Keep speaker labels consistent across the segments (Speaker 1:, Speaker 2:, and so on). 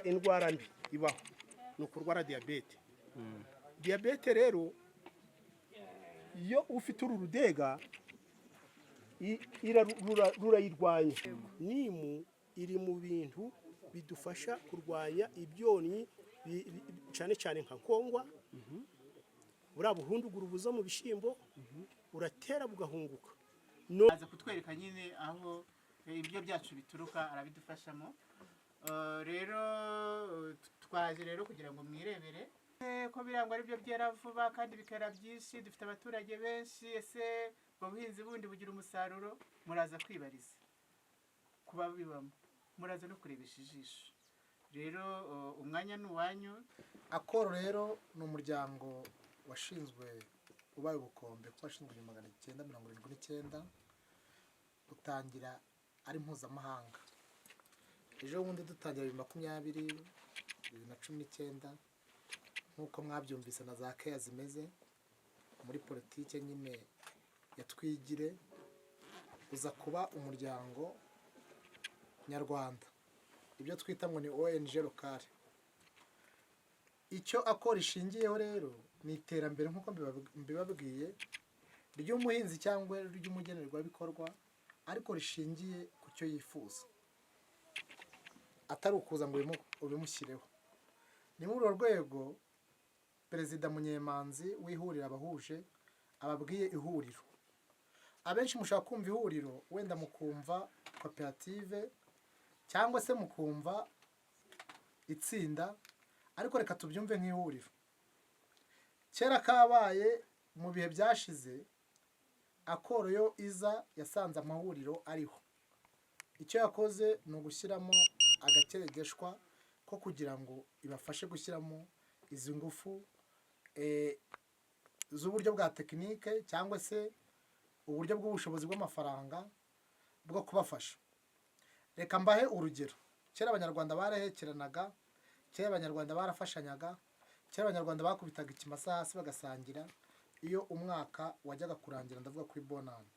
Speaker 1: Indwara mbi ibaho ni ukurwara diyabete. Diyabete rero, iyo ufite uru rudega rurayirwanya. Nimu iri mu bintu bidufasha kurwanya ibyonnyi, cyane cyane nka nkongwa. Buriya buhunduguru buza mu bishyimbo, uratera bugahunguka no
Speaker 2: Aza kutwereka nyine aho ibiryo byacu bituruka, arabidufashamo. Rero twaje rero kugira ngo mwirebere ko birangwa ari byo byera vuba kandi bikera byinshi. Dufite abaturage benshi. Ese ubwo buhinzi bundi bugira umusaruro? Muraza kwibariza kuba bibamo, muraza no kurebesha ijisho. Rero umwanya ni uwanyu.
Speaker 3: Akoro rero ni umuryango washinzwe, ubaye ubukombe kuko washinzwe 1979, utangira ari mpuzamahanga. Ejo bundi dutangira 2020, 2019, nk'uko mwabyumvise na za keya zimeze muri politike nyine ya Twigire, uza kuba umuryango nyarwanda, ibyo twita ngo ni ONG locale. Icyo Akoro ishingiyeho rero ni iterambere, nk'uko mbibabwiye, ry'umuhinzi cyangwa ry'umugenerwabikorwa, ariko rishingiye ku cyo yifuza, atari ukuza ngo ubimushyireho. Ni muri urwo rwego Perezida Munyemanzi w'ihuriro abahuje ababwiye ihuriro. Abenshi mushaka kumva ihuriro, wenda mukumva koperative cyangwa se mukumva itsinda, ariko reka tubyumve nk'ihuriro. Kera kabaye, mu bihe byashize, Akoro yo iza yasanze amahuriro ariho. Icyo yakoze ni ugushyiramo agakeregeshwa ko kugira ngo ibafashe gushyiramo izi ngufu z'uburyo bwa tekinike cyangwa se uburyo bw'ubushobozi bw'amafaranga bwo kubafasha. Reka mbahe urugero. Kera Abanyarwanda barahekeranaga, kera Abanyarwanda barafashanyaga, kera Abanyarwanda bakubitaga ikimasa hasi bagasangira iyo umwaka wajyaga kurangira, ndavuga kuri Bonani.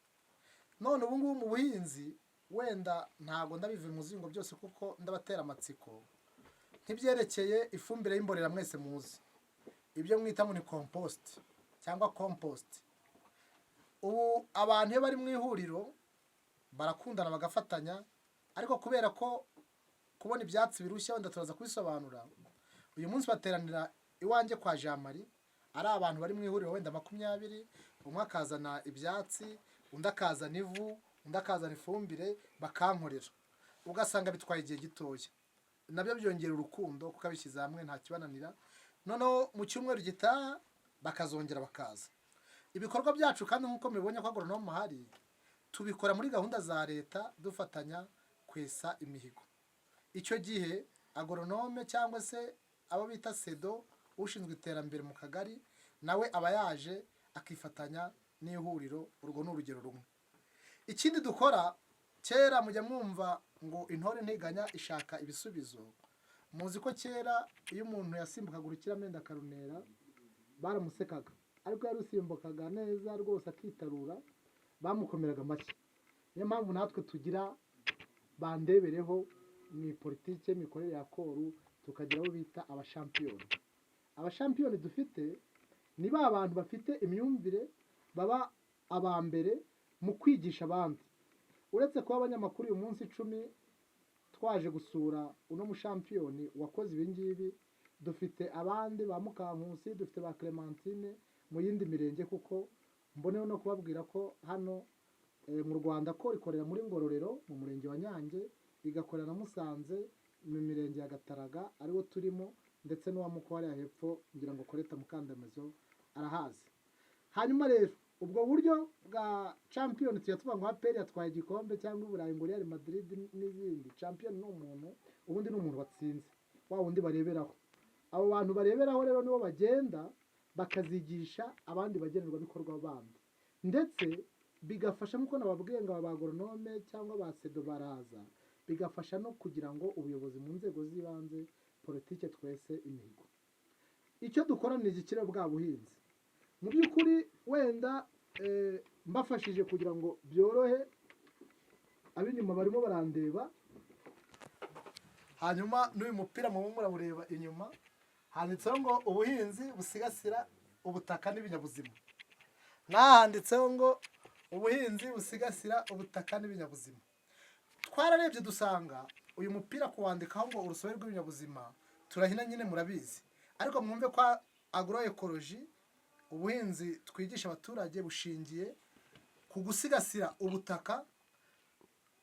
Speaker 3: None ubu ngubu mu buhinzi, wenda ntabwo ndabiva muzingo byose kuko ndabatera amatsiko, nk'ibyerekeye ifumbire y'imborera mwese muzi, ibyo mwita ngo ni compost cyangwa compost. Ubu abantu iyo bari mu ihuriro barakundana, bagafatanya, ariko kubera ko kubona ibyatsi birushya, wenda turaza kubisobanura. Uyu munsi bateranira iwanjye kwa Jean Marie ari abantu bari mu ihuriro wenda 20, umwe akazana ibyatsi, undi akazana ivu, undi akazana ifumbire, bakankorera, ugasanga bitwaye igihe gitoya. Nabyo byongera urukundo kuko abishyize hamwe nta kibananira. Noneho mu cyumweru gitaha bakazongera bakaza. Ibikorwa byacu kandi, nk'uko mubibonye ko agoronome ahari, tubikora muri gahunda za leta, dufatanya kwesa imihigo. Icyo gihe agoronome cyangwa se abo bita SEDO, ushinzwe iterambere mu kagari, nawe aba yaje akifatanya n'ihuriro. Urwo ni urugero rumwe. Ikindi dukora, kera mujya mwumva ngo intore ntiganya ishaka ibisubizo. Muzi ko kera iyo umuntu yasimbukaga urukiramende akarunera baramusekaga, ariko yarusimbukaga neza rwose akitarura bamukomeraga amashyi. Niyo mpamvu natwe tugira bandebereho mu politiki y'imikorere ya Koru, tukagira abo bita abashampiyoni. Abashampiyoni dufite ni ba bantu bafite imyumvire, baba aba mbere mu kwigisha abandi. Uretse kuba abanyamakuru uyu munsi 10 twaje gusura uno mushampiyoni wakoze ibi ngibi, dufite abandi ba Mukankusi, dufite ba Clementine mu yindi mirenge, kuko mboneho no kubabwira ko hano mu Rwanda ko ikorera muri Ngororero mu murenge wa Nyange, igakorera na Musanze mu mirenge ya Gataraga ariwo turimo, ndetse n'uwa Muko hariya hepfo, ngira ngo Koreta Mukandamizo arahazi. Hanyuma rero ubwo buryo bwa champion, tujya tuvuga ngo APR yatwaye igikombe cyangwa i Burayi ngo Real Madrid n'izindi. Champion ni umuntu, ubundi ni umuntu watsinze, wa wundi bareberaho. Abo bantu bareberaho rero nibo bagenda bakazigisha abandi bagenerwabikorwa bandi, ndetse bigafasha, nk'uko nababwiye ngo aba bagoronome cyangwa ba SEDO baraza, bigafasha no kugira ngo ubuyobozi mu nzego z'ibanze, politike, twese imihigo. Icyo dukora ni igikire bwa buhinzi. Mu by'ukuri wenda mbafashije kugira ngo byorohe, ab'inyuma barimo barandeba. Hanyuma n'uyu mupira muba murawureba inyuma, handitseho ngo ubuhinzi busigasira ubutaka n'ibinyabuzima. N'aha handitseho ngo ubuhinzi busigasira ubutaka n'ibinyabuzima. Twararebye dusanga uyu mupira kuwandikaho ngo urusobe rw'ibinyabuzima, turahina nyine, murabizi. Ariko mwumve ko agroecology, ubuhinzi twigisha abaturage, bushingiye ku gusigasira ubutaka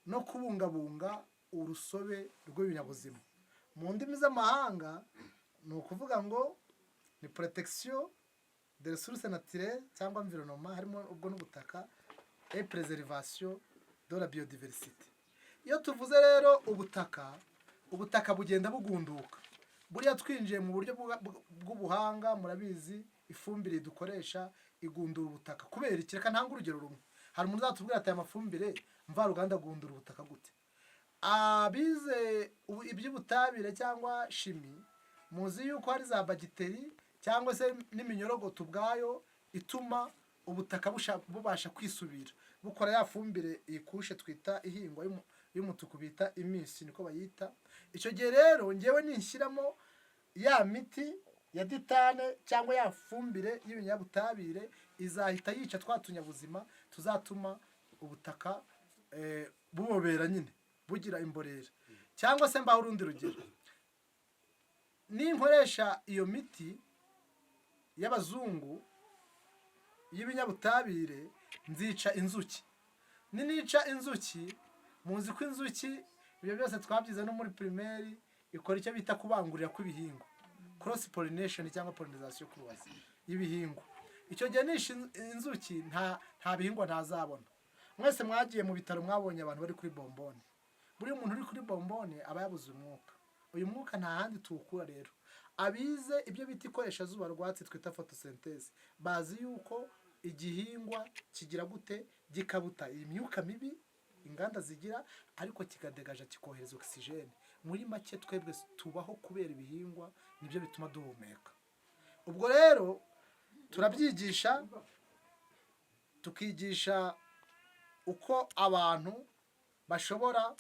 Speaker 3: no kubungabunga urusobe rw'ibinyabuzima. Mu ndimi z'amahanga ni ukuvuga ngo ni protection de ressources naturelles cyangwa environnement, harimo ubwo n'ubutaka, et préservation de la biodiversité. Iyo tuvuze rero ubutaka, ubutaka bugenda bugunduka. Buriya twinjiye mu buryo bw'ubuhanga, murabizi, ifumbire dukoresha igundura ubutaka. Kubera iki? Reka ntange urugero rumwe. Hari umuntu uzatubwira ati: "Aya mafumbire mvaruganda agundura ubutaka gute?" Abize iby'ubutabire cyangwa chimie, muzi yuko hari za bagiteri cyangwa se n'iminyorogoto ubwayo ituma ubutaka bubasha kwisubira, bukora ya fumbire ikushe twita ihingwa y'umutuku, bita imisi, niko bayita. Icyo gihe rero ngewe ninshyiramo ya miti ya ditane cyangwa ya fumbire y'ibinyabutabire, izahita yica twa tunyabuzima tuzatuma ubutaka bubobera nyine, bugira imborera. Cyangwa se mbaho urundi rugero: ninkoresha iyo miti y'abazungu y'ibinyabutabire, nzica inzuki. Ninica inzuki, muzi ko inzuki, ibyo byose twabyize no muri primaire, ikora icyo bita kubangurira kw'ibihingwa, cross pollination cyangwa pollinisation croisée y'ibihingwa. Icyo gihe nishe inzuki, nta bihingwa ntazabona. Mwese mwagiye mu bitaro, mwabonye abantu bari kuri bombone. Buriya umuntu uri kuri bombone aba yabuze umwuka. Uyu mwuka nta handi tuwukura. Rero abize ibyo bita ikoresha zuba rwatsi, twita photosynthèse, bazi yuko igihingwa kigira gute? Gikabuta iyi myuka mibi inganda zigira, ariko kikadegaja, kikohereza oxygène. Muri make, twebwe tubaho kubera ibihingwa, nibyo bituma duhumeka. Ubwo rero turabyigisha, tukigisha uko abantu bashobora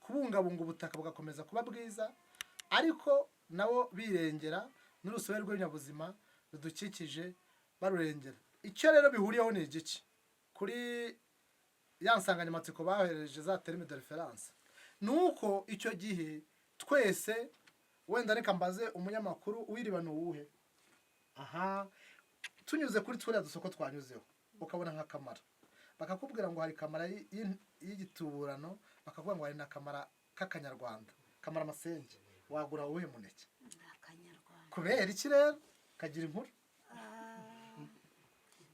Speaker 3: kubungabunga ubutaka bugakomeza kuba bwiza, ariko nabo birengera n'urusobe rw'ibinyabuzima rudukikije, barurengera. Icyo rero bihuriyeho ni igiki kuri ya nsanganyamatsiko bahereje, za termes de référence? Ni uko icyo gihe twese, wenda reka mbaze umunyamakuru w'Iriba, ni uwuhe? Aha tunyuze kuri turiya dusoko twanyuzeho, ukabona nka kamara, bakakubwira ngo hari kamara y'igituburano, bakavuga ngo hari na kamara k'akanyarwanda, kamara amasenge, wagura uwuhe muneke?
Speaker 4: Akanyarwanda.
Speaker 3: Kubera iki rero? Kagira inkuru.
Speaker 4: Ah,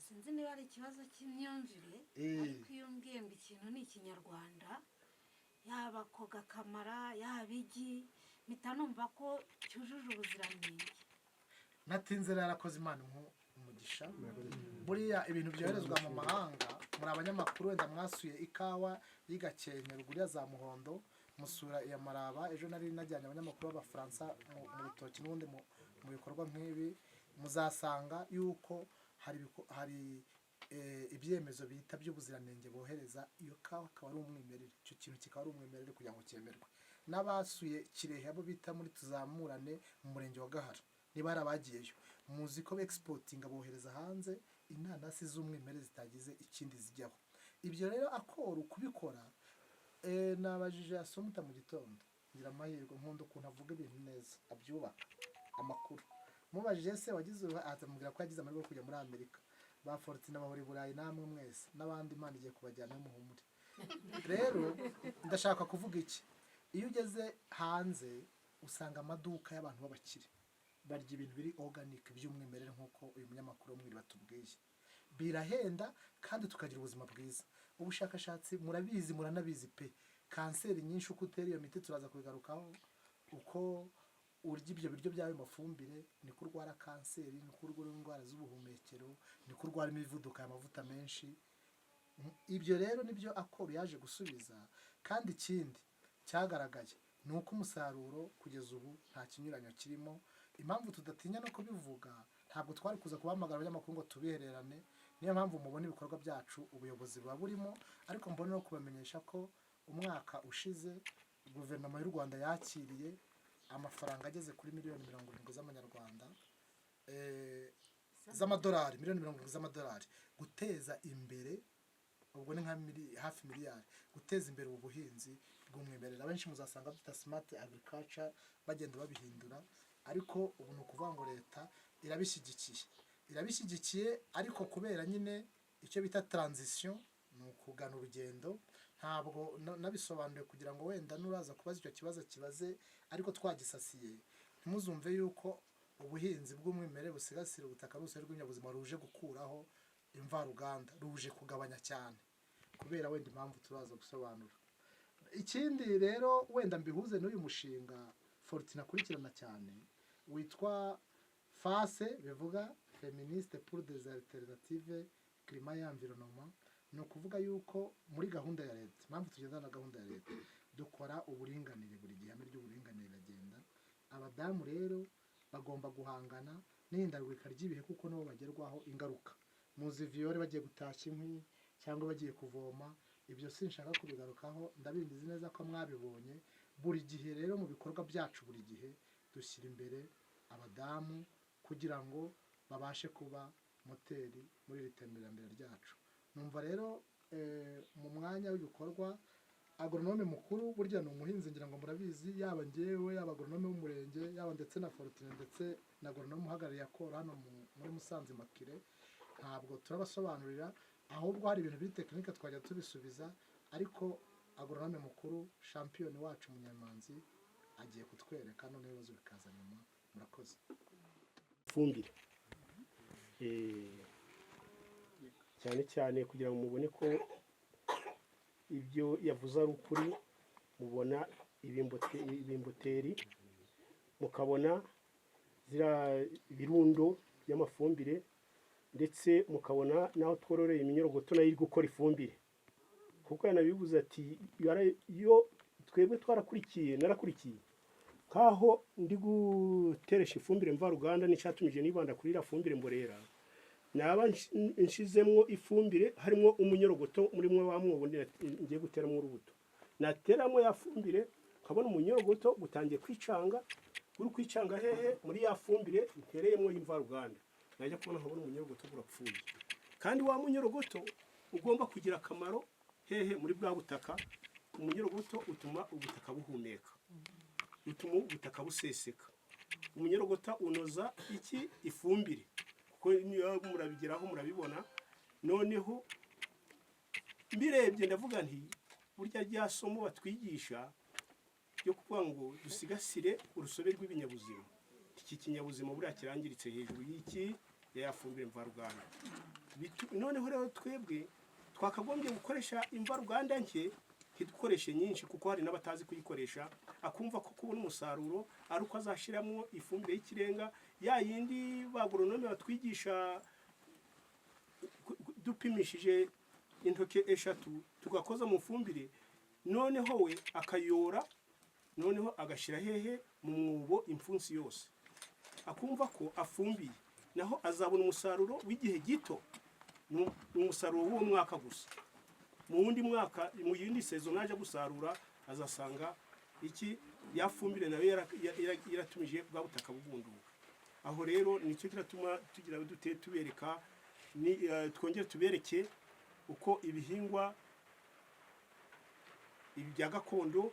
Speaker 4: sinzi niba ari ikibazo cy'imyumvire, ariko iyo umbwiye ngo ikintu ni ikinyarwanda, yaba ako gakamara, yaba igi, mpita numva ko cyujuje ubuziranenge.
Speaker 3: Natinze rero, yarakoze, Imana umugisha. Buriya ibintu byoherezwa mu mahanga, muri abanyamakuru, wenda mwasuye ikawa y'i Gakenke, ruguru ya za Muhondo, musura iya Maraba. Ejo nari najyanye abanyamakuru b'Abafaransa mu rutoki n'ubundi mu bikorwa nk'ibi, muzasanga yuko hari ibyemezo bita by'ubuziranenge bohereza iyo kawa, akaba ari umwimerere, icyo kintu kikaba ari umwimerere kugira ngo cyemerwe. N'abasuye Kirehe, abo bita muri Tuzamurane mu murenge wa Gahara, niba hari abagiyeyo, muzi ko exportinga, bohereza hanze inanasi z'umwimerere zitagize ikindi zijyaho. Ibyo rero akora kubikora, nabajije Asumuta mu gitondo, ngira amahirwe, nkunda ukuntu avuga ibintu neza, abyubaka amakuru. Mubajije se wagize uruhare, atamubwira ko yagize amahirwe yo kujya muri Amerika. Ba Fortune bahora i Burayi, namwe mwese n'abandi Imana igiye kubajyana muhumure. Rero ndashaka kuvuga iki? Iyo ugeze hanze usanga amaduka y'abantu b'abakire barya ibintu biri organic, by'umwimerere, nk'uko uyu munyamakuru wo mwiri batubwiye. Birahenda kandi tukagira ubuzima bwiza. Ubushakashatsi murabizi, muranabizi pe, kanseri nyinshi uko utera iyo miti, turaza kubigarukaho, uko urya ibyo biryo by'ayo mafumbire niko urwara kanseri, niko urwara indwara z'ubuhumekero, niko urwara imivuduko, y'amavuta menshi. Ibyo rero nibyo akoro yaje gusubiza. Kandi ikindi cyagaragaye ni uko umusaruro kugeza ubu nta kinyuranyo kirimo. Impamvu tudatinya no kubivuga, ntabwo twari kuza kubahamagara abanyamakuru ngo tubihererane. Niyo mpamvu mubona ibikorwa byacu ubuyobozi buba burimo. Ariko mbona no kubamenyesha ko umwaka ushize Guverinoma y'u Rwanda yakiriye amafaranga ageze kuri miliyoni 70 z'amanyarwanda, z'amadolari, miliyoni 70 z'amadolari, guteza imbere, ubwo ni nka hafi miliyari, guteza imbere ubu buhinzi bw'umwimerere. Abenshi muzasanga bita smart agriculture, bagenda babihindura, ariko ubu ni ukuvuga ngo leta irabishyigikiye, irabishyigikiye, ariko kubera nyine icyo bita transition, ni ukugana urugendo. Ntabwo nabisobanuye kugira ngo wenda nuraza kubaza icyo kibazo kibaze, ariko twagisasiye. Ntimuzumve yuko ubuhinzi bw'umwimerere busigasira ubutaka n'urusobe rw'ibinyabuzima ruje gukuraho imvaruganda, ruje kugabanya cyane, kubera wenda impamvu turaza gusobanura. Ikindi rero wenda mbihuze n'uyu mushinga Fortune akurikirana cyane witwa FACE, bivuga Féministes pour des alternatives climat et environnement. Ni ukuvuga yuko muri gahunda ya leta, impamvu tugendana na gahunda ya leta, dukora uburinganire buri gihe, ihame ry'uburinganire riragenda. Abadamu rero bagomba guhangana n'ihindagurika ry'ibihe, kuko nabo bagerwaho ingaruka. Muzi viyore bagiye gutashya inkwi cyangwa bagiye kuvoma, ibyo sinshaka kubigarukaho, ndabizi neza ko mwabibonye. Buri gihe rero mu bikorwa byacu, buri gihe dushyira imbere abadamu kugira ngo babashe kuba moteri muri iri terambere ryacu. Numva rero mu mwanya w'ibikorwa, agoronome mukuru burya ni umuhinzi, ngira ngo murabizi, yaba njyewe, yaba agoronome w'umurenge, yaba ndetse na Fortune, ndetse na agoronome uhagarariye ACOR hano muri Musanze Makire. Ntabwo turabasobanurira, ahubwo hari ibintu biri technique twajya tubisubiza, ariko agoronome mukuru shampiyoni wacu Munyamanzi agiye kutwereka, none ibibazo bikaza nyuma. Murakoze.
Speaker 1: Ifumbire, cyane cyane kugira ngo mubone ko ibyo yavuze ari ukuri, mubona ibimboteri, mukabona ziriya birundo by'amafumbire, ndetse mukabona n'aho twororeye iminyorogoto nayo iri gukora ifumbire, kuko yanabivuze ati iyo twebwe twarakurikiye, narakurikiye nkaho ndi guteresha ifumbire mvaruganda, n'icyatumije nibanda kuri iriya fumbire mborera, naba nshizemwo ifumbire harimo umunyorogoto muri mwe wa mwobo ngiye guteramo urubuto, nateramo ya fumbire nkabona umunyorogoto gutangiye kwicanga. Uri kwicanga hehe? Muri ya fumbire ntereyemo y'imvaruganda. Najya kubona nkabona umunyorogoto urapfuye, kandi wa munyorogoto ugomba kugira akamaro hehe? Muri bwa butaka. Umunyorogoto utuma ubutaka buhumeka, utuma ubutaka buseseka. Umunyorogoto unoza iki? Ifumbire, kuko niyo murabigeraho murabibona. Noneho mbirebye ndavuga nti burya rya somo batwigisha ryo kuvuga ngo dusigasire urusobe rw'ibinyabuzima, iki kinyabuzima buriya kirangiritse hejuru y'iki, ya fumbire mvaruganda. Noneho rero twebwe twakagombye gukoresha imvaruganda nke, ntidukoreshe nyinshi, kuko hari n'abatazi kuyikoresha, akumva ko kubona umusaruro ari uko azashyiramo ifumbire y'ikirenga, ya yindi ba agoronome batwigisha dupimishije intoki eshatu tugakoza mu fumbire, noneho we akayora, noneho agashyira hehe? Mu mwobo, impfunsi yose, akumva ko afumbiye, naho azabona umusaruro w'igihe gito. Ni umusaruro w'uwo mwaka gusa. Mu wundi mwaka, mu yindi saison naje gusarura, azasanga iki? Ya fumbire nayo yaratumije bwa butaka bugunduka. Aho rero nicyo kiratuma tugira dute? Tubereka ni twongere tubereke uko ibihingwa ibi bya gakondo.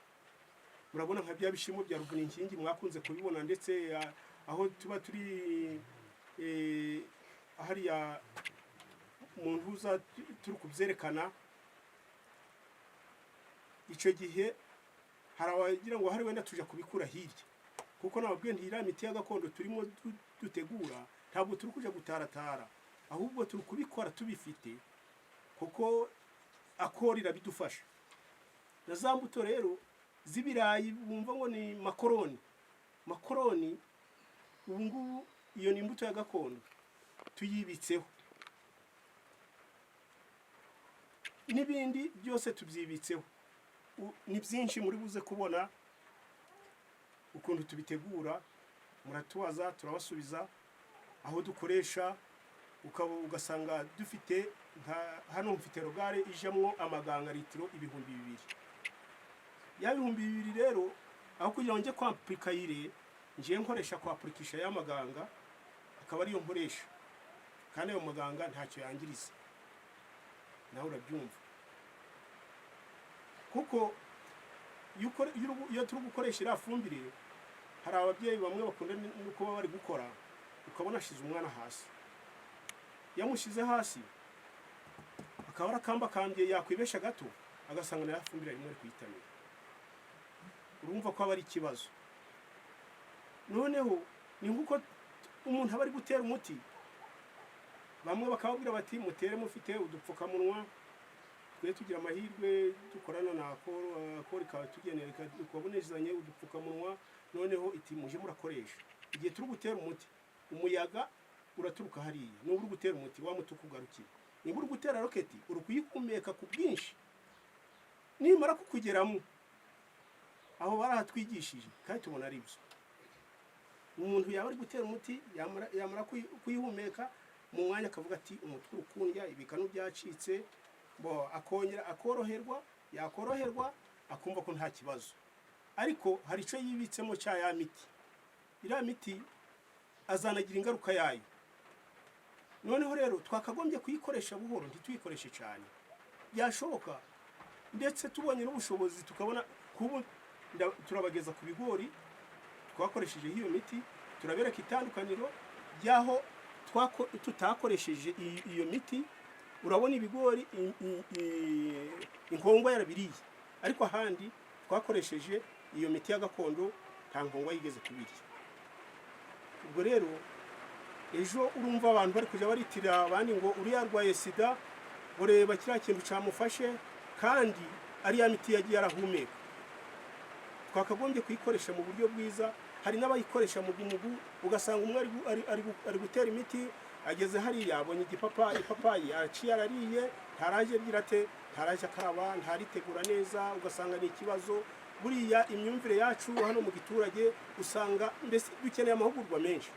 Speaker 1: Murabona nka bya bishyimbo bya ruvuninkingi mwakunze kubibona, ndetse aho tuba turi hariya mu ntuza turi kubyerekana. Icyo gihe hari abagira ngo hari wenda tuja kubikura hirya, kuko nababwiye nti iriya miti ya gakondo turimo dutegura, ntabwo turi kuja gutaratara, ahubwo turi kubikora tubifite, kuko ACOR irabidufasha. Na za mbuto rero z'ibirayi bumva ngo ni makoroni, makoroni ubu ngubu iyo ni imbuto ya gakondo tuyibitseho, n'ibindi byose tubyibitseho. Ni byinshi muri buze kubona ukuntu tubitegura. Muratubaza turabasubiza. Aho dukoresha ukaba ugasanga dufite nka hano mfite rogare ijamwo amaganga litiro 2000. Ya 2000 rero, aho kugira ngo njye kwapurika urée, ngiye nkoresha kwapurikisha y'amaganga, akaba ariyo nkoresha, kandi ayo maganga ntacyo yangiriza. Nawe urabyumva, kuko iyo turi gukoresha iriya fumbire, hari ababyeyi bamwe bakunda no kuba bari gukora, ukabona ashyize umwana hasi. Yamushyize hasi akaba arakambakambye, yakwibesha gato agasanga na ya fumbire arimo ari kuyitamira. Urumva ko aba ari ikibazo. Noneho ni nk'uko umuntu aba ari gutera umuti, bamwe bakababwira bati: "Mutere mufite udupfukamunwa." Twe tugira amahirwe, dukorana na ACOR, ikaba tugenera, ikabonezanye udupfukamunwa. Noneho iti: "Muje murakoresha igihe turi gutera umuti." Umuyaga uraturuka hariya, nuba uri gutera umuti, wa muti ukugarukiye. Niba uri gutera roketi, uri kuyihumeka ku bwinshi, nimara kukugeramo. Aho barahatwigishije kandi tubona ari byo. Umuntu yaba ari gutera umuti, yamara kuyihumeka mu mwanya, akavuga ati: "Umutwe urukundya, ibikanu byacitse." Bo akongera akoroherwa, yakoroherwa akumva ko nta kibazo, ariko hari icyo yibitsemo cya ya miti. Iriya miti azanagira ingaruka yayo. Noneho rero twakagombye kuyikoresha buhoro, ntituyikoreshe cyane. Byashoboka, ndetse tubonye n'ubushobozi, tukabona kubu turabageza ku bigori twakoresheje iyo miti, turabereka itandukaniro ry'aho tutakoresheje iyo miti. Urabona ibigori inkongwa yarabiriye, ariko ahandi twakoresheje iyo miti ya gakondo nta nkongwa yigeze kubirya. Ubwo rero ejo urumva abantu bari kujya baritirira abandi ngo uriya arwaye sida, ngo reba kiriya kintu cyamufashe, kandi ari ya miti yagiye arahumeka. Twakagombye kuyikoresha mu buryo bwiza. Hari n'abayikoresha mu mugu, ugasanga umwe ari gutera imiti, ageze hariya abonye igipapa, ipapayi, araciye arariye, ntaraje agira ate, ntaraje akaraba, ntaritegura neza, ugasanga ni ikibazo. Buriya imyumvire yacu hano mu giturage, usanga mbese dukeneye amahugurwa menshi,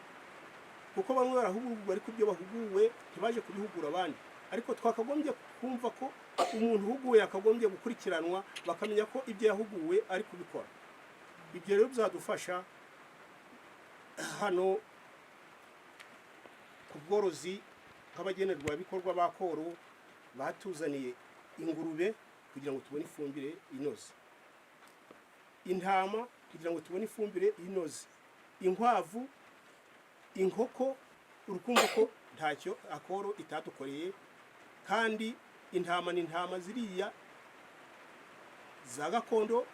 Speaker 1: kuko bamwe barahugurwa ariko ibyo bahuguwe ntibaje kubihugura abandi. Ariko twakagombye kumva ko umuntu uhuguwe yakagombye gukurikiranwa, bakamenya ko ibyo yahuguwe ari kubikora. Ibyo rero bizadufasha hano ku bworozi. Nk'abagenerwabikorwa ba ACOR, batuzaniye ingurube kugira ngo tubone ifumbire inoze, intama kugira ngo tubone ifumbire inoze, inkwavu, inkoko. Urukumva ko ntacyo ACOR itadukoreye. Kandi intama ni intama ziriya za gakondo,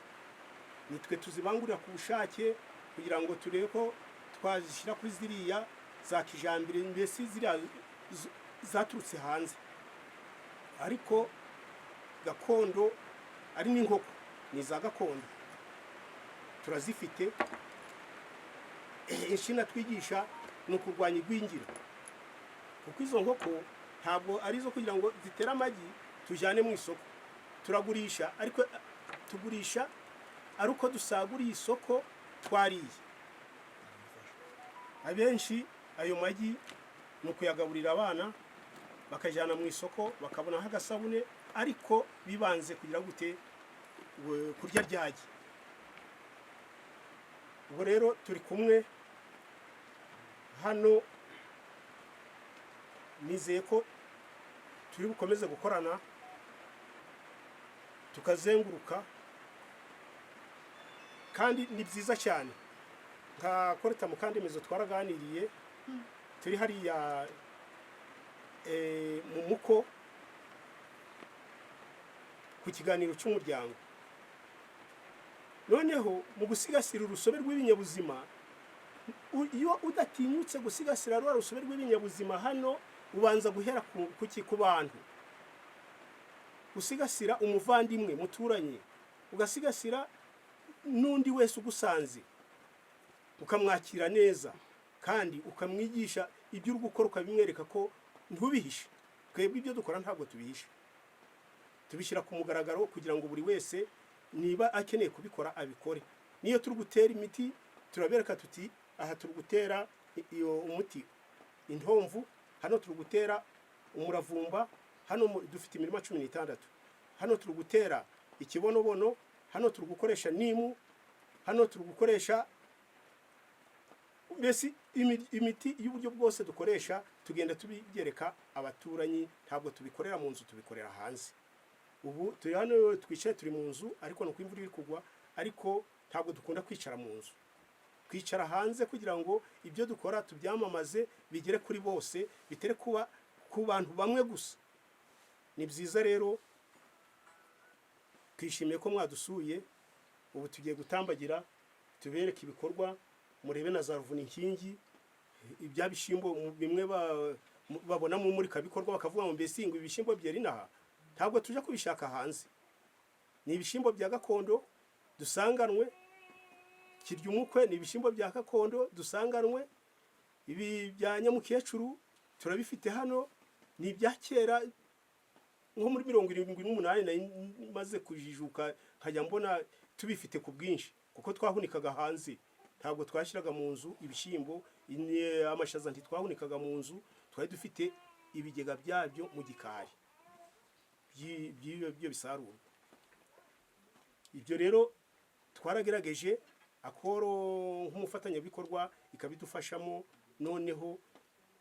Speaker 1: nitwe tuzibangurira ku bushake kugira ngo turebe ko twazishyira kuri ziriya za kijambere, mbese ziriya zaturutse hanze. Ariko gakondo, ari n'inkoko ni iza gakondo, turazifite. Inshina twigisha ni ukurwanya igwingira, kuko izo nkoko ntabwo ari izo kugira ngo zitere amagi tujyane mu isoko. Turagurisha, ariko tugurisha ari uko dusaguriye isoko twariye. Abenshi ayo magi ni ukuyagaburira abana, bakajyana mu isoko bakabonaho agasabune, ariko bibanze kugira gute? Kurya ryagi. Ubwo rero turi kumwe hano, nizeye ko turi bukomeze gukorana, tukazenguruka, kandi ni byiza cyane. Nka Koreta Mukandemezo twaraganiriye turi hariya mu muko ku kiganiro cy'umuryango. Noneho mu gusigasira urusobe rw'ibinyabuzima, iyo udatinyutse gusigasira rwa rusobe rw'ibinyabuzima hano, ubanza guhera ku bantu, gusigasira umuvandimwe muturanye, ugasigasira n'undi wese ugusanze, ukamwakira neza kandi ukamwigisha ibyo uri gukora, ukabimwereka ko ntubihishe. Twebwe ibyo dukora ntabwo tubihishe, tubishyira ku mugaragaro kugira ngo buri wese niba akeneye kubikora abikore. Niyo turi gutera imiti, turabereka tuti: "Aha turi gutera iyo umuti intomvu, hano turi gutera umuravumba, hano dufite imirima 16, hano turi gutera ikibonobono." Hano turi gukoresha nimu, hano turi gukoresha mbese imiti y'uburyo bwose dukoresha, tugenda tubigereka abaturanyi. Ntabwo tubikorera mu nzu, tubikorera hanze. Ubu turi hano twicaye, turi mu nzu, ariko ni uko imvura iri kugwa, ariko ntabwo dukunda kwicara mu nzu, twicara hanze kugira ngo ibyo dukora tubyamamaze, bigere kuri bose, bitere kuba ku bantu bamwe gusa. Ni byiza rero, twishimiye ko mwadusuye. Ubu tugiye gutambagira, tubereke ibikorwa, murebe na za ruvuna inkingi, ibya bishyimbo bimwe babona mu murikabikorwa, bakavuga ngo mbese ngo ibishyimbo byera inaha. Ntabwo tujya kubishaka hanze, ni ibishyimbo bya gakondo dusanganwe. Kirya umukwe ni ibishyimbo bya gakondo dusanganwe. Ibi bya nyamukecuru turabifite hano, ni ibya kera, nko muri 78 nari maze kujijuka, nkajya mbona tubifite ku bwinshi, kuko twahunikaga hanze, ntabwo twashyiraga mu nzu ibishyimbo. Amashaza ntitwahunikaga mu nzu, twari dufite ibigega byabyo mu gikari by'ibyo bisarurwa. Ibyo rero twaragerageje, akoro nk'umufatanyabikorwa ikabidufashamo, noneho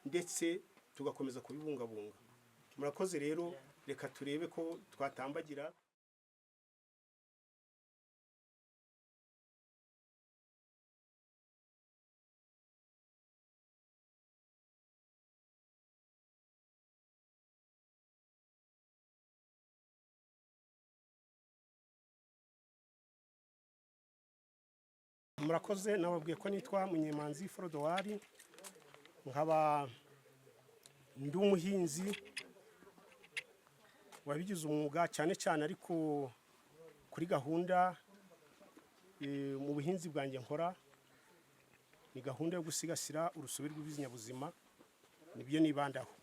Speaker 1: ndetse tugakomeza kubibungabunga. Murakoze rero, reka turebe ko twatambagira. Murakoze. Nababwiye ko nitwa Munyemanzi Forodowari, nkaba ndi umuhinzi wabigize umwuga cyane cyane, ariko kuri gahunda mu buhinzi bwanjye nkora ni gahunda yo gusigasira urusobe rw'ibinyabuzima, nibyo nibandaho.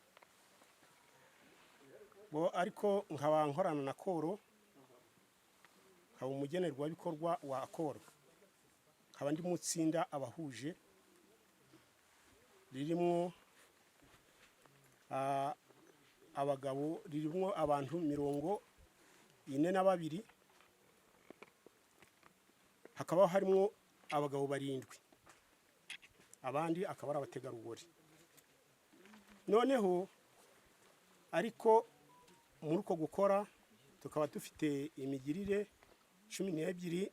Speaker 1: Bo ariko nkaba nkorana na Koro, nkaba umugenerwabikorwa wa Koro, nkaba ndi mu itsinda abahuje ririmo abagabo, ririmo abantu 42, hakaba harimo abagabo barindwi, abandi akaba ari abategarugori. Noneho ariko muri uko gukora tukaba dufite imigirire 12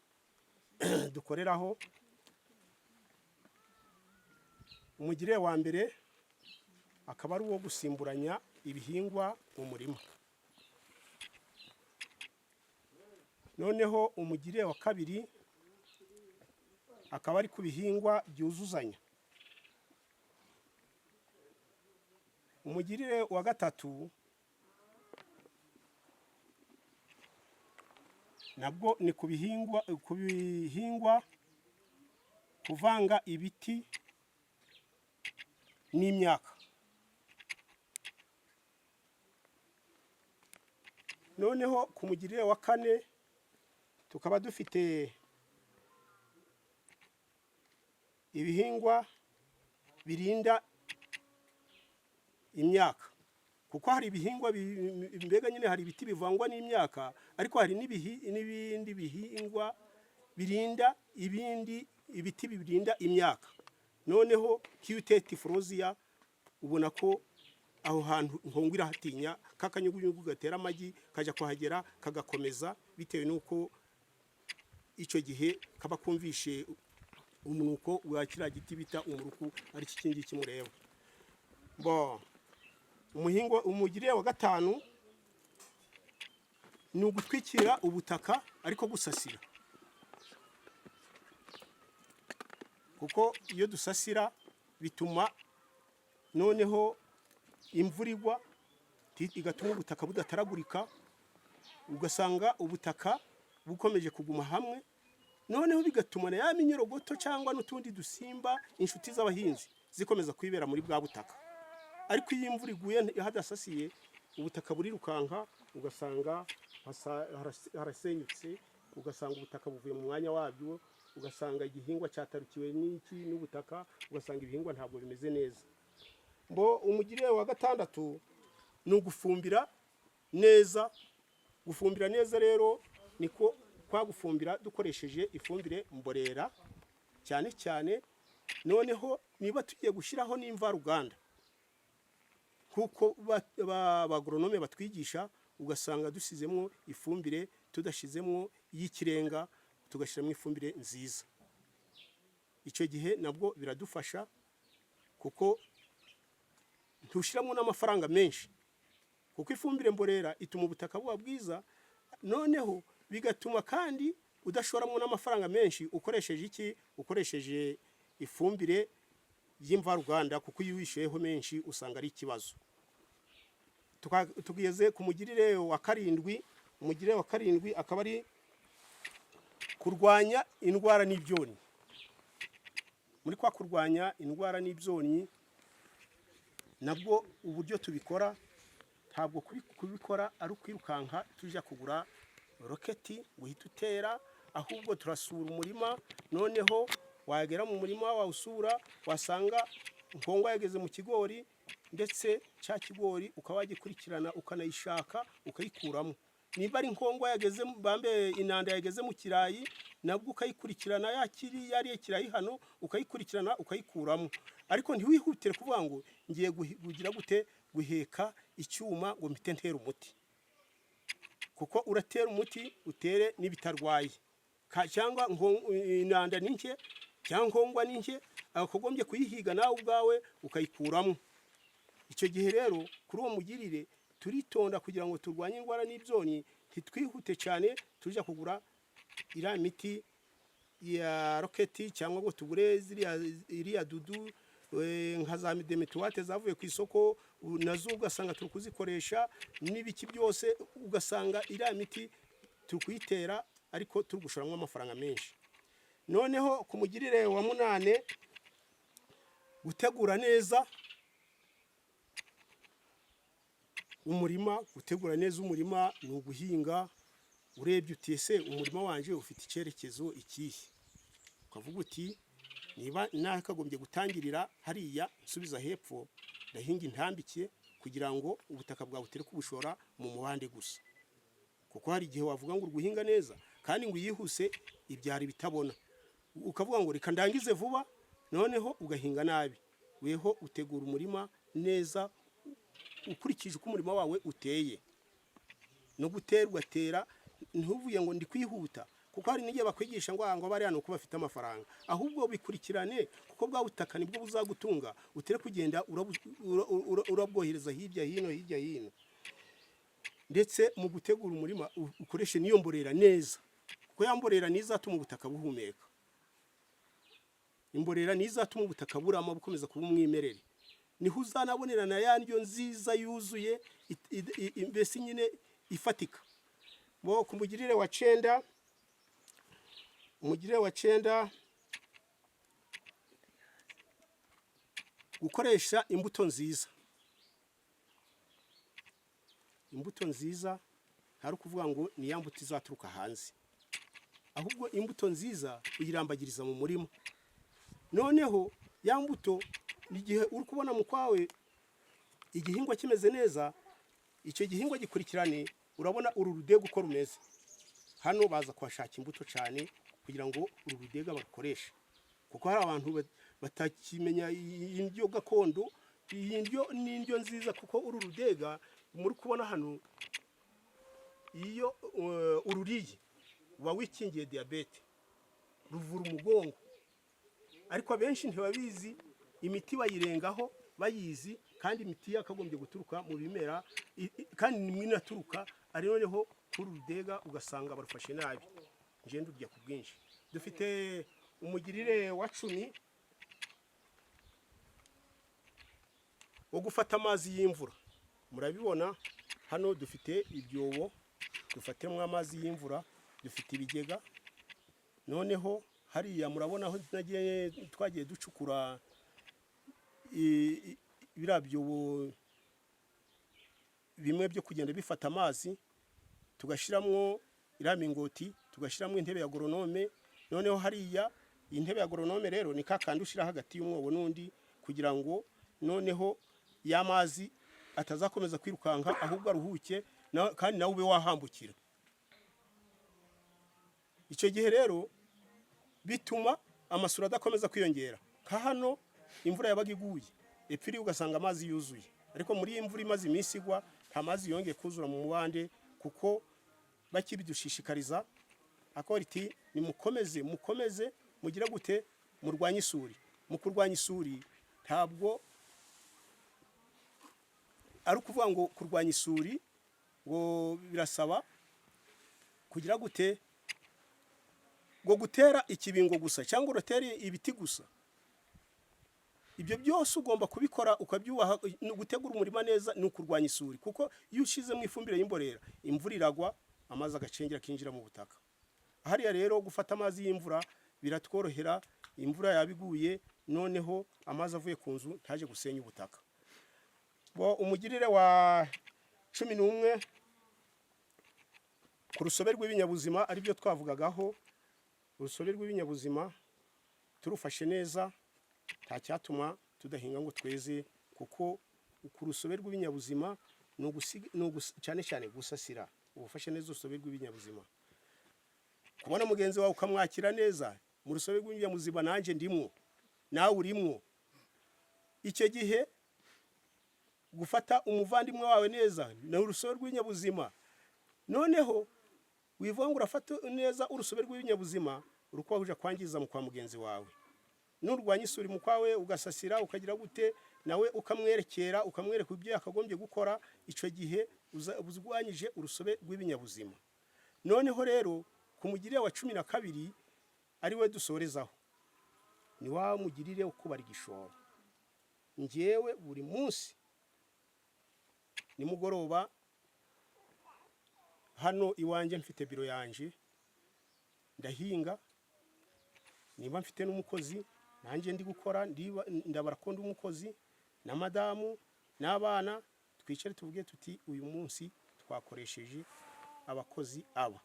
Speaker 1: dukoreraho. Umugirire wa mbere akaba ari uwo gusimburanya ibihingwa mu murima. Noneho umugirire wa kabiri akaba ari ku bihingwa byuzuzanya. Umugirire wa gatatu nabwo ni ku bihingwa kuvanga ibiti n'imyaka. Noneho ku mugirire wa kane tukaba dufite ibihingwa birinda imyaka, kuko hari ibihingwa mbega nyine hari ibiti bivangwa n'imyaka, ariko hari n'ibindi bihingwa birinda ibindi, ibiti birinda imyaka. Noneho nk'iyo uteye Tephrosia, ubona ko aho hantu nkongwa irahatinya, kakanyugunyugu gatera amagi kajya kuhagera kagakomeza, bitewe n'uko icyo gihe kaba kumvishe umunuko wa kiriya giti bita umuruku, ari iki ngiki mureba. Bo umuhingo, umugirire wa gatanu ni ugutwikira ubutaka, ariko gusasira, kuko iyo dusasira bituma noneho imvura igwa igatuma ubutaka budataragurika, ugasanga ubutaka bukomeje kuguma hamwe. Noneho bigatuma na ya minyorogoto cyangwa n'utundi dusimba, inshuti z'abahinzi, zikomeza kwibera muri bwa butaka. Ariko iyo imvura iguye hadasasiye, ubutaka burirukanka, ugasanga harasenyutse, ugasanga ubutaka buvuye mu mwanya wabyo, ugasanga igihingwa cyatarukiwe n'iki n'ubutaka, ugasanga ibihingwa ntabwo bimeze neza. Mbo umugirire wa gatandatu ni ugufumbira neza. Gufumbira neza rero niko Kwa gufumbira dukoresheje ifumbire mborera cyane cyane. Noneho niba tugiye gushyiraho n'imvaruganda, kuko abagoronome batwigisha, ugasanga dusizemo ifumbire, tudashyizemo iy'ikirenga, tugashyiramo ifumbire nziza. Icyo gihe nabwo biradufasha, kuko ntushyiramo n'amafaranga menshi, kuko ifumbire mborera ituma ubutaka buba bwiza. Noneho bigatuma kandi udashoramo n'amafaranga menshi ukoresheje iki? Ukoresheje ifumbire y'imvaruganda, kuko iyo wishyuyeho menshi usanga ari ikibazo. Tugeze ku mugirire wa karindwi. Umugirire wa karindwi akaba ari kurwanya indwara n'ibyonnyi. Muri kwa kurwanya indwara n'ibyonnyi, nabwo uburyo tubikora, ntabwo kubikora ari ukwirukanka tujya kugura roketi ngo uhite utera, ahubwo turasura umurima. Noneho wagera mu murima wawusura, wasanga nkongwa yageze mu kigori, ndetse cya kigori ukaba wagikurikirana, ukanayishaka, ukayikuramo. Niba ari nkongwa yageze, bambe inanda yageze mu kirayi, nabwo ukayikurikirana, yakiri yariye kirayi hano, ukayikurikirana, ukayikuramo. Ariko ntiwihutire kuvuga ngo ngiye kugira gute, guheka icyuma ngo mpite ntera umuti, kuko uratera umuti utere n'ibitarwaye, cyangwa inanda ni nke cyangwa nkongwa ni nke, akagombye kuyihiga nawe ubwawe ukayikuramo. Icyo gihe rero, kuri uwo mugirire, turitonda kugira ngo turwanye indwara n'ibyonnyi, ntitwihute cyane tujya kugura iriya miti ya roketi, cyangwa ngo tugure ziriya iriya dudu nka za diméthoate zavuye ku isoko, nazo ugasanga turi kuzikoresha n'ibiki byose, ugasanga iriya miti turi kuyitera ariko turi gushoramo amafaranga menshi. Noneho ku mugirire wa munane, gutegura neza umurima. Gutegura neza umurima ni uguhinga urebye uti: "Ese umurima wanjye ufite icyerekezo ikihe?" Ukavuga uti: "Niba nakagombye gutangirira hariya nsubiza hepfo, ndahinga intambike," kugira ngo ubutaka bwawe utere kubushora mu mubande gusa, kuko hari igihe wavuga ngo uri guhinga neza kandi ngo uyihuse ibyara ibitabona, ukavuga ngo reka ndangize vuba, noneho ugahinga nabi. Weho utegura umurima neza ukurikije uko umurima wawe uteye, no gutera ugatera ntuvuye ngo ndi kwihuta, kuko hari n'igihe bakwigisha ngo ngo bariya ni uko bafite amafaranga. Ahubwo bikurikirane, kuko bwa butaka nibwo buzagutunga, utere kugenda urabwohereza hirya hino, hirya hino. Ndetse mu gutegura umurima ukoreshe n'iyo mborera neza, kuko ya mborera niyo izatuma ubutaka buhumeka. Imborera niyo izatuma ubutaka burama, bukomeza kuba umwimerere. Niho uzanabonera na ya ndyo nziza yuzuye, mbese nyine ifatika. Bo ku mugirire wa cenda, umugirire wa cenda, gukoresha imbuto nziza. Imbuto nziza ntari ukuvuga ngo ni ya mbuto izaturuka hanze, ahubwo imbuto nziza uyirambagiriza mu murima. Noneho ya mbuto, igihe uri kubona mu kwawe igihingwa kimeze neza, icyo gihingwa gikurikirane. Urabona uru rudega uko rumeze hano, baza kuhashaka imbuto cyane kugira ngo uru rudega barukoreshe, kuko hari abantu batakimenya indyo gakondo. Iyi ndyo ni indyo nziza, kuko uru rudega muri kubona hano, iyo ururiye uba wikingiye diyabete, ruvura umugongo. Ariko abenshi ntibabizi, imiti bayirengaho bayizi, kandi imiti yakagombye guturuka mu bimera, kandi nimwe inaturuka ari noneho kuri uru rudega, ugasanga barufashe nabi. Ngenda urya ku bwinshi. Dufite umugirire wa 10 wo gufata amazi y'imvura. Murabibona hano dufite ibyobo dufatiramo amazi y'imvura, dufite ibigega. Noneho hariya murabona aho nagiye twagiye ducukura biriya byobo bimwe byo kugenda bifata amazi, tugashyiramo iriya mingoti, tugashyiramo intebe ya goronome. Noneho hariya iyi ntebe ya goronome rero ni kakandi ushyira hagati y'umwobo n'undi, kugira ngo noneho ya mazi atazakomeza kwirukanka, ahubwo aruhuke, kandi nawe ube wahambukira. Icyo gihe rero bituma amasuri adakomeza kwiyongera. Nka hano imvura yabaga iguye epfo iri, ugasanga amazi yuzuye, ariko muri iyi mvura imaze iminsi igwa, nta mazi yongeye kuzura mu mubande, kuko bakibidushishikariza akora iti: "Nimukomeze, mukomeze mugire gute, murwanye isuri." Mu kurwanya isuri, ntabwo ari ukuvuga ngo kurwanya isuri ngo birasaba kugira gute, ngo gutera ikibingo gusa cyangwa urutere ibiti gusa. Ibyo byose ugomba kubikora ukabyubaha. Ni gutegura umurima neza, ni ukurwanya isuri, kuko iyo ushyizemo ifumbire y'imborera, imvura iragwa, amazi agacengera, akinjira mu butaka. Hariya rero gufata amazi y'imvura biratworohera. Imvura yaba iguye, noneho amazi avuye ku nzu ntaje gusenya ubutaka. Bo umugirire wa 11 ku rusobe rw'ibinyabuzima, aribyo twavugagaho, urusobe rw'ibinyabuzima turufashe neza, nta cyatuma tudahinga ngo tweze, kuko ku rusobe rw'ibinyabuzima ni cyane cyane gusasira. Ubufashe neza urusobe rw'ibinyabuzima, kubona mugenzi wawe ukamwakira neza mu rusobe rw'ibinyabuzima, nanjye ndimwo, nawe urimwo. Icyo gihe gufata umuvandimwe wawe neza ni urusobe rw'ibinyabuzima. Noneho wivuga ngo urafata neza urusobe rw'ibinyabuzima, uri kuba uja kwangiza mu kwa mugenzi wawe. Nurwanya isuri mu kwawe, ugasasira, ukagira gute, nawe ukamwerekera, ukamwereka ibyo yakagombye gukora, icyo gihe uzwanyije urusobe rw'ibinyabuzima. Noneho rero ku mugirire wa 12, ari we dusorezaho, ni wa mugirire wo kubara igishoro. Njyewe buri munsi nimugoroba hano iwanjye mfite biro yanje, ndahinga. Niba mfite n'umukozi, nanjye ndi gukora, ndabara ko ndi umukozi na madamu n'abana, twicare tuvuge tuti: "Uyu munsi twakoresheje abakozi aba,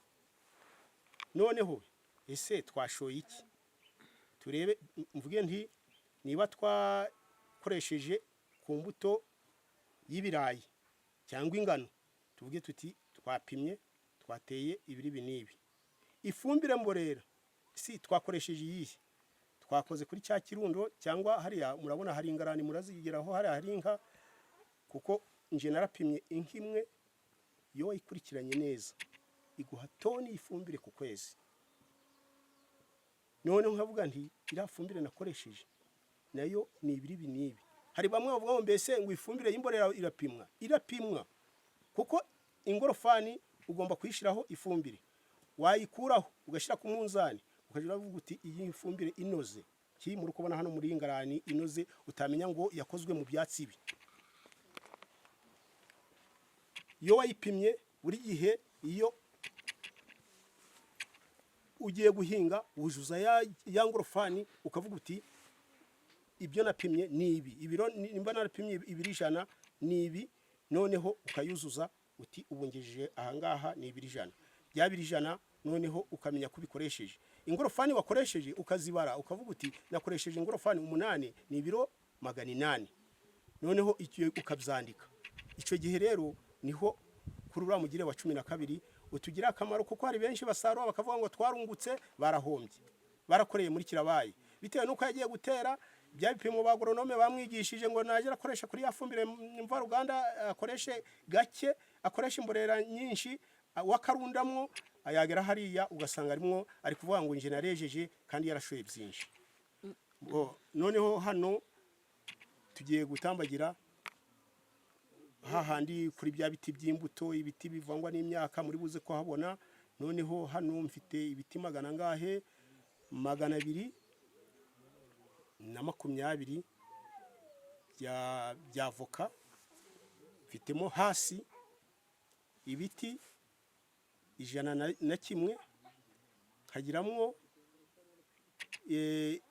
Speaker 1: noneho ese twashoye iki?" Turebe, mvuge nti: "Niba twakoresheje ku mbuto y'ibirayi cyangwa ingano," tuvuge tuti: "Twapimye, twateye ibiri ibi n'ibi. Ifumbire mborera si twakoresheje iyihe? Twakoze kuri cya kirundo cyangwa hariya murabona hari ingarani, murazigeraho, hariya hari inka." Kuko nje narapimye, inka imwe iyo wayikurikiranye neza iguha toni y'ifumbire ku kwezi. Noneho nkavuga nti: "Iriya fumbire nakoresheje nayo ni ibiri ibi n'ibi." Hari bamwe bavuga ngo mbese ngo ifumbire y'imborera irapimwa? Irapimwa, kuko ingorofani ugomba kuyishyiraho ifumbire, wayikuraho ugashyira ku munzani, ukajya uravuga uti: "Iyi fumbire inoze ki muri kubona hano muri iyi ngarani inoze, utamenya ngo yakozwe mu byatsi ibi." Iyo wayipimye, buri gihe iyo ugiye guhinga wuzuza ya ngorofani, ukavuga uti: "Ibyo napimye ni ibi, ibiro nimba narapimye ibiro 100 ni ibi." Noneho ukayuzuza uti: "Ubu ngejeje ahangaha ni ibiro 100." Bya biro 100, noneho ukamenya ko ubikoresheje. Ingorofani wakoresheje ukazibara, ukavuga uti: "Nakoresheje ingorofani 8, ni ibiro 800." Noneho icyo ukabyandika. Icyo gihe rero niho kuri uriya mugire wa 12 utugira akamaro, kuko hari benshi basarura bakavuga ngo twarungutse, barahombye, barakoreye muri kirabaye, bitewe n'uko yagiye gutera bya bipimo ba agoronome bamwigishije, ngo najya akoresha kuri ya fumbire mvaruganda, akoreshe gake, akoresha imborera nyinshi, wakarundamwo, yagera hariya ugasanga arimwo ari kuvuga ngo nje narejeje, kandi yarashoye byinshi. Bo, noneho hano tugiye gutambagira hahandi kuri bya biti by'imbuto, ibiti bivangwa n'imyaka, muri buze kuhabona. Noneho hano mfite ibiti magana angahe? 220 bya voka. Mfitemo hasi ibiti 101, nkagiramwo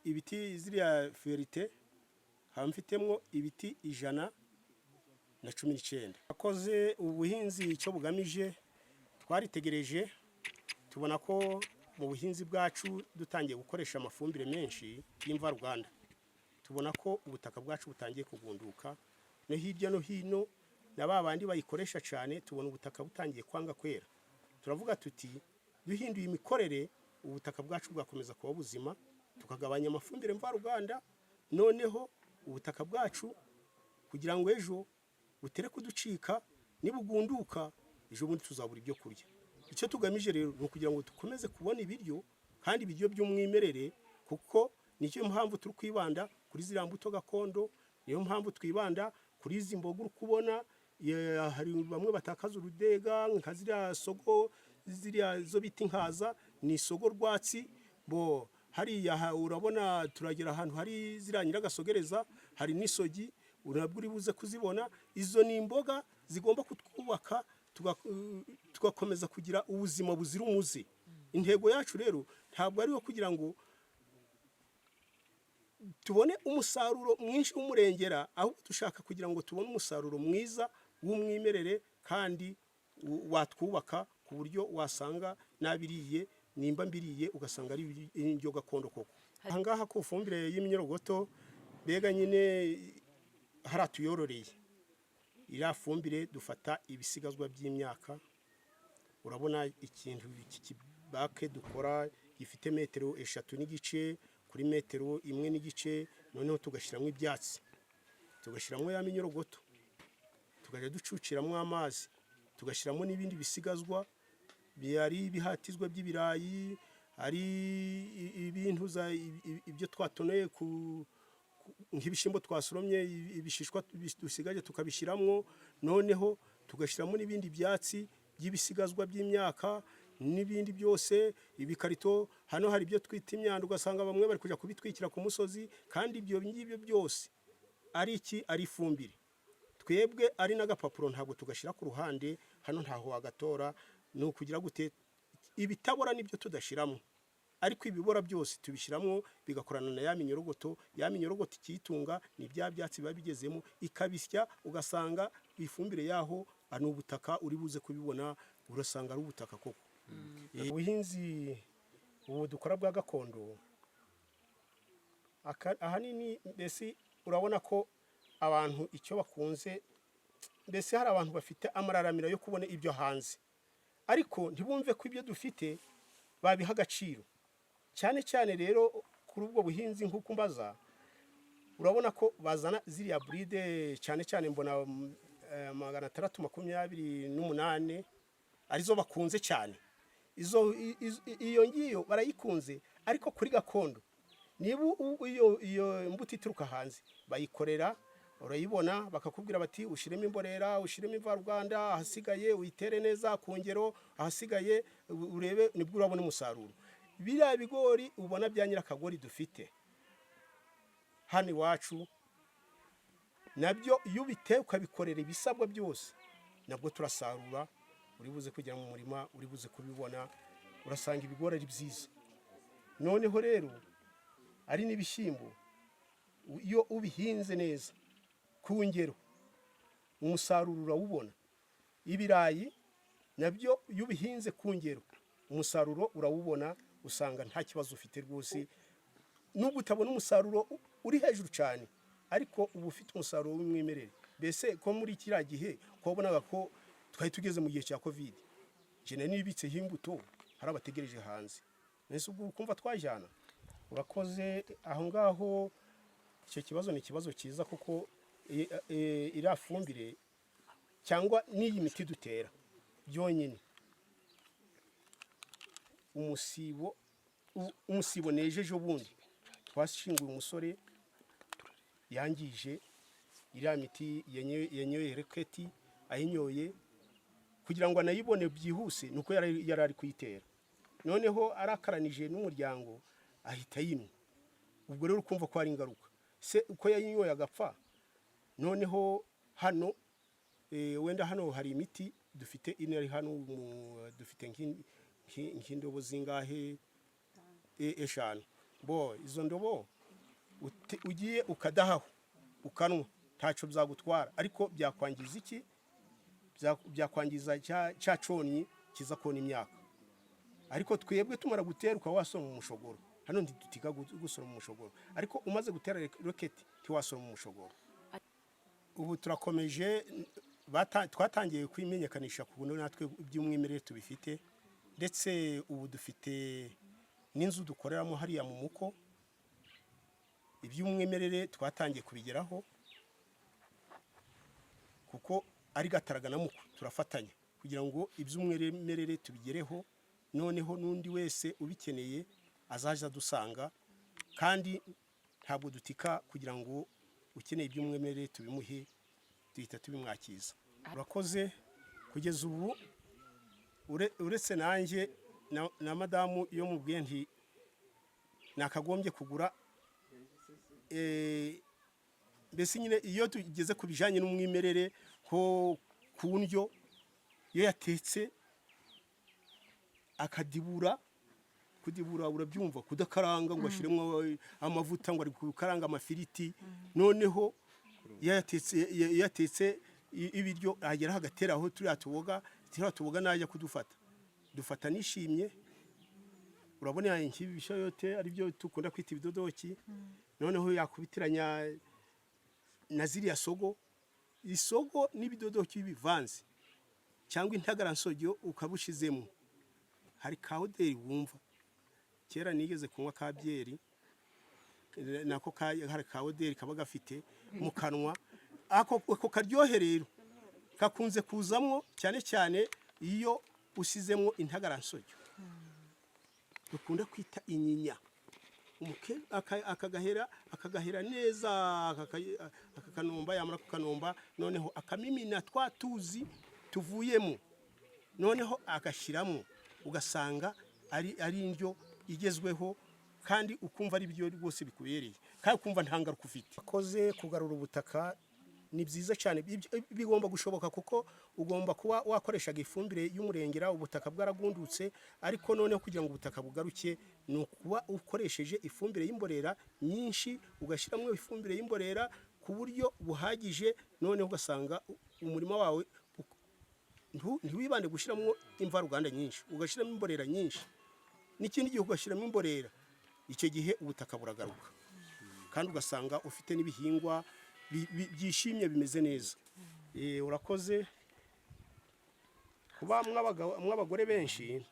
Speaker 1: ibiti ziriya ferite, nkaba mfitemwo ibiti 119. Akoze ubuhinzi icyo bugamije, twaritegereje tubona ko mu buhinzi bwacu dutangiye gukoresha amafumbire menshi y'imvaruganda, tubona ko ubutaka bwacu butangiye kugunduka no hirya no hino, na ba bandi bayikoresha cyane, tubona ubutaka butangiye kwanga kwera. Turavuga tuti: "Duhinduye imikorere, Ubutaka bwacu bwakomeza kuba buzima, tukagabanya amafumbire mvaruganda, noneho ubutaka bwacu kugira ngo ejo butere kuducika. Nibugunduka ejo bundi tuzabura ibyo kurya. Icyo tugamije rero ni ukugira ngo dukomeze kubona ibiryo, kandi ibiryo by'umwimerere, kuko nicyo mpamvu turi kwibanda kuri ziriya mbuto gakondo, niyo mpamvu twibanda kuri izi mboga uri kubona. Hari bamwe batakaza urudega nka ziriya sogo, ziriya zo bita inkaza, ni isogo rwatsi. Bo hariya urabona turagera ahantu hari ziriya nyiragasogereza, hari n'isogi, nabwo uri buze kuzibona. Izo ni imboga zigomba kutwubaka, tugakomeza kugira ubuzima buzira umuze. Intego yacu rero ntabwo ari iyo kugira ngo tubone umusaruro mwinshi w'umurengera, ahubwo dushaka kugira ngo tubone umusaruro mwiza w'umwimerere kandi watwubaka, ku buryo wasanga nabiriye, nimba mbiriye ugasanga ari indyo gakondo koko. Ahangaha ku fumbire y'iminyorogoto, mbega nyine hariya tuyororeye iriya fumbire, dufata ibisigazwa by'imyaka. Urabona ikintu iki kibake dukora gifite metero 3.5 kuri metero 1.5, noneho tugashyiramo ibyatsi, tugashyiramo ya minyorogoto, tukajya ducuciramo amazi, tugashyiramo n'ibindi bisigazwa ari ibihatizwa by'ibirayi, ari ibintu ibyo twatoneye nk'ibishyimbo twasoromye, ibishishwa dusigaje tukabishyiramo, noneho tugashyiramo n'ibindi byatsi by'ibisigazwa by'imyaka n'ibindi byose, ibikarito. Hano hari ibyo twita imyanda, ugasanga bamwe bari kujya kubitwikira ku musozi, kandi ibyo ngibyo byose ari iki? Ari ifumbire. Twebwe ari n'agapapuro ntabwo tugashyira ku ruhande, hano ntaho wagatora. Ni ukugira gute? Ibitabora nibyo tudashyiramo, ariko ibibora byose tubishyiramo, bigakorana na ya minyorogoto. Ya minyorogoto ikiyitunga ni bya byatsi biba bigezemo, ikabisya, ugasanga ifumbire yaho ni ubutaka. Uri buze kubibona, urasanga ari ubutaka koko. Ubuhinzi ubu dukora bwa gakondo ahanini mbese urabona ko abantu icyo bakunze, mbese hari abantu bafite amararamira yo kubona ibyo hanze, ariko ntibumve ko ibyo dufite babiha agaciro cyane cyane. Rero kuri ubwo buhinzi nk'uko mbaza, urabona ko bazana ziriya hybride cyane cyane, mbona 628 arizo bakunze cyane. Izo iyo ngiyo barayikunze, ariko kuri gakondo, niba iyo mbuto ituruka hanze bayikorera, urayibona, bakakubwira bati ushyiremo imborera, ushyiremo imvaruganda, ahasigaye uyitere neza ku ngero, ahasigaye urebe nibwo urabona umusaruro. Biriya bigori ubona bya nyirakagori dufite hano iwacu, nabyo iyo ubiteye ukabikorera ibisabwa byose, nabwo turasarura. Uri buze kugera mu murima, uri buze kubibona, urasanga ibigori ari byiza. Noneho rero ari n'ibishyimbo, iyo ubihinze neza ku ngero, umusaruro urawubona. Ibirayi nabyo iyo ubihinze ku ngero, umusaruro urawubona, usanga nta kibazo ufite rwose. Nubwo utabona umusaruro uri hejuru cyane, ariko uba ufite umusaruro w'umwimerere. Mbese ko muri kiriya gihe ko wabonaga ko twari tugeze mu gihe cya Covid, jene nibitseho imbuto, hari abategereje hanze, mbese ubwo ukumva twajyana. Urakoze. Aho ngaho icyo kibazo ni ikibazo cyiza, kuko iriya fumbire cyangwa n'iyi miti dutera byonyine, umusibo nejeje ubundi twashinguye umusore yangije iriya miti, yanyoye Rocket, ayinyoye kugira ngo anayibone byihuse nuko yari ari kuyitera, noneho arakaranije n'umuryango ahita ayinywa. Ubwo rero ukumva ko hari ingaruka se uko yayinyoye agapfa. Noneho hano wenda hano hari imiti dufite ine, ari hano dufite nk'indobo zingahe? 5. Bo izo ndobo ugiye ukadahaho ukanwa, ntacyo byagutwara, ariko byakwangiza iki? Byakwangiza cya conyi kiza kona imyaka. Ariko twebwe tumara gutera ukaba wasoroma umushogoro, hano ntidutiga gusoroma umushogoro, ariko umaze gutera Rocket ntiwasoroma umushogoro. Ubu turakomeje, twatangiye kwimenyekanisha ku buryo natwe iby'umwimerere tubifite, ndetse ubu dufite N'inzu dukoreramo hariya mu muko, iby'umwimerere twatangiye kubigeraho, kuko ari Gataraga na Muko turafatanya kugira ngo iby'umwimerere tubigereho, noneho n'undi wese ubikeneye azaza adusanga, kandi ntabwo dutika kugira ngo ukeneye iby'umwimerere tubimuhe, duhita tubimwakiza. Urakoze. Kugeza ubu uretse nanjye na madamu, iyo mubwiye nti nakagombye kugura, mbese nyine iyo tugeze ku bijyanye n'umwimerere ko ku ndyo, iyo yatetse akadibura, kudibura urabyumva, kudakaranga ngo ashyiremo amavuta ngo ari gukaranga amafiriti, noneho iyo yatetse ibiryo agera agateraho turiya tuboga, najya kudufata dufata nishimye. Urabona nk'ibi bishayote ari byo dukunda kwita ibidodoki, noneho yakubitiranya na ziriya sogo, isogo n'ibidodoki bivanze cyangwa intagaransogyo ukaba ushizemo, hari ka odeur wumva. Kera nigeze kunywa ka byeri, nako hari ka odeur kaba gafite mu kanwa. Ako karyohe rero kakunze kuzamwo cyane cyane iyo usizemo intagaransogyo dukunda kwita inyinya. Akagahera neza, akakanomba, yamara kukanomba noneho akamimina twa tuzi tuvuyemo, noneho agashyiramo, ugasanga ari indyo igezweho, kandi ukumva ari byo rwose bikubereye, kandi ukumva nta ngaruka ufite. Akoze kugarura ubutaka ni byiza cyane, bigomba gushoboka, kuko ugomba kuba wakoreshaga ifumbire y'umurengera, ubutaka bwaragundutse, ariko noneho kugira ngo ubutaka bugaruke ni ukuba ukoresheje ifumbire y'imborera nyinshi, ugashyiramo ifumbire y'imborera ku buryo buhagije, noneho ugasanga umurima wawe ntiwibande gushyiramo imvaruganda nyinshi, ugashyiramo imborera nyinshi, n'ikindi gihe ugashyiramo imborera. Icyo gihe ubutaka buragaruka, kandi ugasanga ufite n'ibihingwa byishimye bimeze neza. Urakoze. Kuba mw'abagore benshi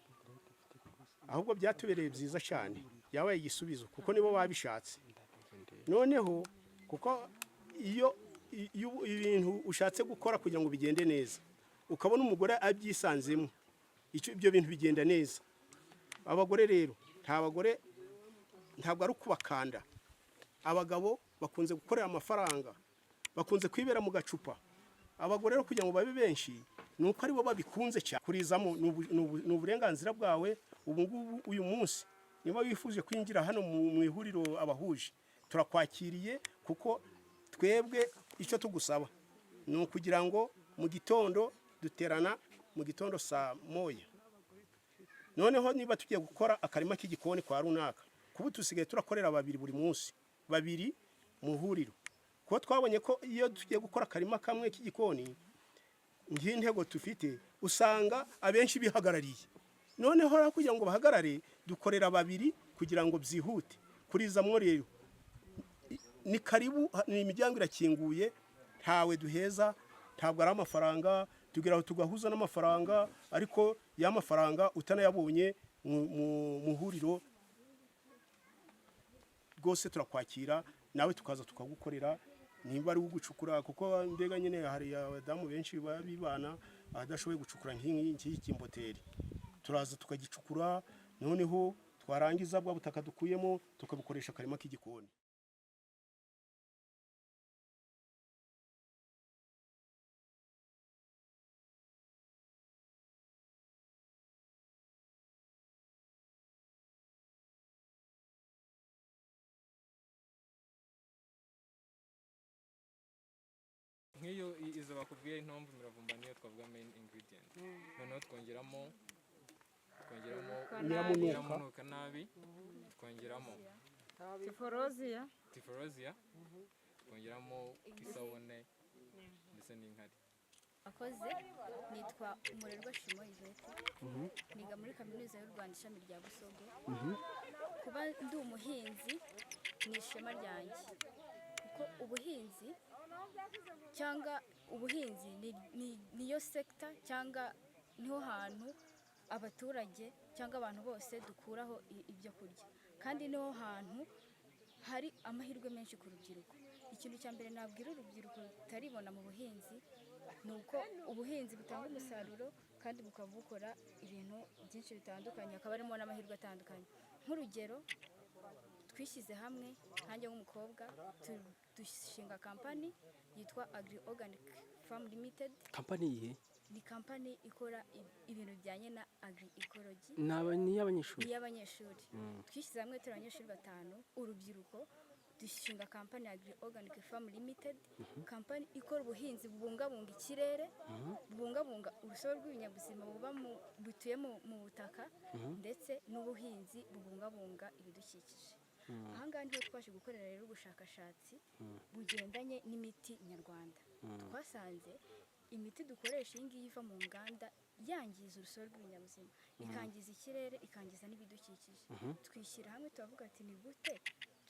Speaker 1: ahubwo byatubereye byiza cyane, byabaye igisubizo kuko nibo babishatse. Noneho kuko iyo ibintu ushatse gukora kugira ngo bigende neza, ukabona umugore abyisanzemo, ibyo bintu bigenda neza. Abagore rero, nta bagore, ntabwo ari ukubakanda. Abagabo bakunze gukorera amafaranga, bakunze kwibera mu gacupa. Abagore rero kugira ngo babe benshi ni uko aribo babikunze cyane. Kurizamo ni uburenganzira bwawe. Ubu ngubu uyu munsi niba wifuje kwinjira hano mu ihuriro abahuje, turakwakiriye, kuko twebwe icyo tugusaba ni ukugira ngo mu gitondo duterana mu gitondo saa 1, noneho niba tugiye gukora akarima k'igikoni kwa runaka, kuba dusigaye turakorera babiri buri munsi, babiri mu huriro, kuko twabonye ko iyo tugiye gukora akarima kamwe k'igikoni nk'intego dufite, usanga abenshi bihagarariye. Noneho rero kugira ngo bahagarare, dukorera babiri kugira ngo byihute. Kurizamwo rero ni karibu, ni imiryango irakinguye, ntawe duheza. Ntabwo ari amafaranga, tugira aho tugahuza n'amafaranga, ariko ya mafaranga utanayabonye mu huriro rwose turakwakira, nawe tukaza tukagukorera, nimba ari ugucukura, kuko mbega nyine hari abadamu benshi baba bibana adashoboye gucukura nk'iyi kimboteri, turaza tukagicukura, noneho twarangiza bwa butaka dukuyemo tukabukoresha akarima k'igikoni.
Speaker 5: Nk'iyo izo bakubwiye, impamvu imiravumba niyo twavuga main ingredient, noneho twongeramo
Speaker 1: Nyiramunuka.
Speaker 5: Nyiramunuka nabi, twongeramo
Speaker 6: Tiforoziya.
Speaker 5: Tiforoziya, twongeramo isabune ndetse n'inkari.
Speaker 7: Akoze, nitwa Umurerwa Shimo Yvette, niga muri Kaminuza y'u Rwanda, ishami rya Busogo. Kuba ndi umuhinzi ni ishema ryanjye, kuko ubuhinzi cyangwa ubuhinzi niyo sector cyangwa niho hantu abaturage cyangwa abantu bose dukuraho ibyo kurya, kandi niho hantu hari amahirwe menshi ku rubyiruko. Ikintu cya mbere nabwira urubyiruko rutaribona mu buhinzi ni uko ubuhinzi butanga umusaruro kandi bukaba bukora ibintu byinshi bitandukanye, hakaba harimo n'amahirwe atandukanye. Nk'urugero, twishyize hamwe nkanjye nk'umukobwa, dushinga kampani yitwa Agri Organic Farm Limited.
Speaker 8: Kampani iyihe?
Speaker 7: Ni kampani ikora ibintu bijyanye na agri ecology.
Speaker 8: Ni iy'abanyeshuri?
Speaker 7: Ni iy'abanyeshuri. Twishyize hamwe turi abanyeshuri batanu, urubyiruko, dushinga kampani ya Agri Organic Farm Limited, kampani ikora ubuhinzi bubungabunga ikirere, bubungabunga urusobe rw'ibinyabuzima buba mu butuye mu butaka, ndetse n'ubuhinzi bubungabunga ibidukikije. Aha ngaha niho twaje gukorera rero ubushakashatsi bugendanye n'imiti nyarwanda. Twasanze imiti dukoresha iyi ngiyi iva mu nganda yangiza urusobe rw'ibinyabuzima, ikangiza ikirere, ikangiza n'ibidukikije. Twishyira hamwe turavuga ati: "Ni gute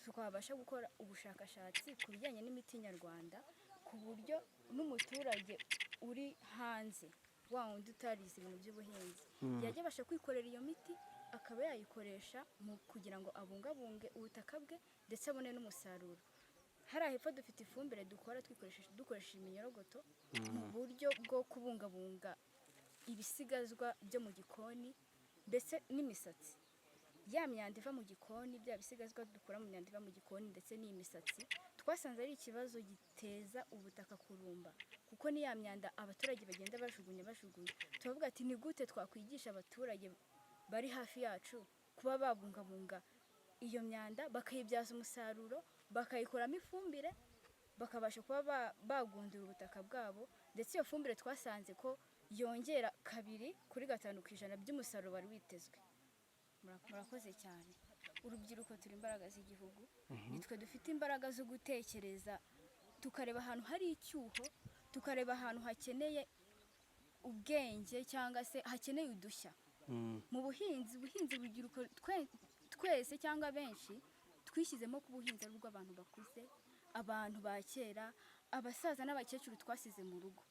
Speaker 7: twabasha gukora ubushakashatsi ku bijyanye n'imiti nyarwanda, ku buryo n'umuturage uri hanze, wa wundi utarize ibintu by'ubuhinzi, yajya abasha kwikorera iyo miti, akaba yayikoresha mu kugira ngo abungabunge ubutaka bwe ndetse abone n'umusaruro?" Hariya hepfo dufite ifumbire dukora dukoresheje iminyorogoto mu buryo bwo kubungabunga ibisigazwa byo mu gikoni, ndetse n'imisatsi, ya myanda iva mu gikoni, bya bisigazwa dukura mu myanda iva mu gikoni ndetse n'iyi misatsi. Twasanze ari ikibazo giteza ubutaka kurumba, kuko ni ya myanda abaturage bagenda bajugunya bajugunya. Turavuga ati: "Ni gute twakwigisha abaturage bari hafi yacu kuba babungabunga iyo myanda, bakayibyaza umusaruro, bakayikoramo ifumbire, bakabasha kuba bagundira ubutaka bwabo?" Ndetse iyo fumbire twasanze ko yongera 2 kuri 5% by'umusaruro wari witezwe. Murakoze cyane. Urubyiruko turi imbaraga z'igihugu. Nitwe dufite imbaraga zo gutekereza, tukareba ahantu hari icyuho, tukareba ahantu hakeneye ubwenge cyangwa se hakeneye udushya mu buhinzi. Ubuhinzi, urubyiruko twese cyangwa benshi twishyizemo ko ubuhinzi ari ubw'abantu bakuze, abantu ba kera, abasaza n'abakecuru twasize mu rugo.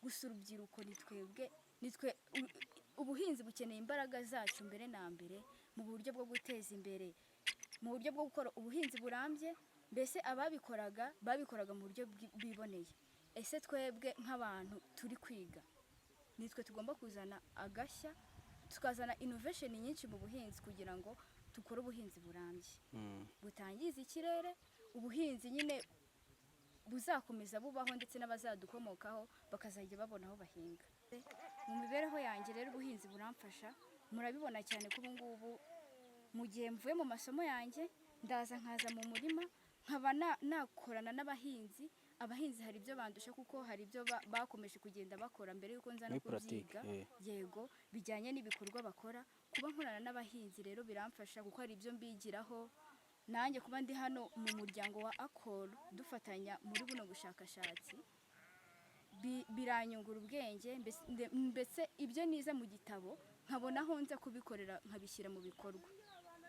Speaker 7: Gusa urubyiruko ni twebwe, nitwe ubuhinzi bukeneye imbaraga zacu mbere na mbere, mu buryo bwo guteza imbere, mu buryo bwo gukora ubuhinzi burambye. Mbese ababikoraga babikoraga mu buryo biboneye. Ese twebwe nk'abantu turi kwiga, nitwe tugomba kuzana agashya, tukazana innovation nyinshi mu buhinzi, kugira ngo dukore ubuhinzi burambye, butangiza ikirere, ubuhinzi nyine buzakomeza bubaho, ndetse n'abazadukomokaho bakazajya babona aho bahinga. Mu mibereho yanjye rero, ubuhinzi buramfasha. Murabibona cyane ko ubu ngubu mu gihe mvuye mu masomo yanjye, ndaza nkaza mu murima, nkaba nakorana n'abahinzi. Abahinzi hari ibyo bandusha, kuko hari ibyo bakomeje kugenda bakora mbere y'uko nza no
Speaker 8: Muri pratique,
Speaker 7: kubyiga. Yego, bijyanye n'ibikorwa bakora. Kuba nkorana n'abahinzi rero biramfasha, kuko hari ibyo mbigiraho. Nanjye kuba ndi hano mu muryango wa ACOR, dufatanya muri buno bushakashatsi, biranyungura ubwenge. Mbese ibyo nize mu gitabo nkabona aho nza kubikorera, nkabishyira mu bikorwa.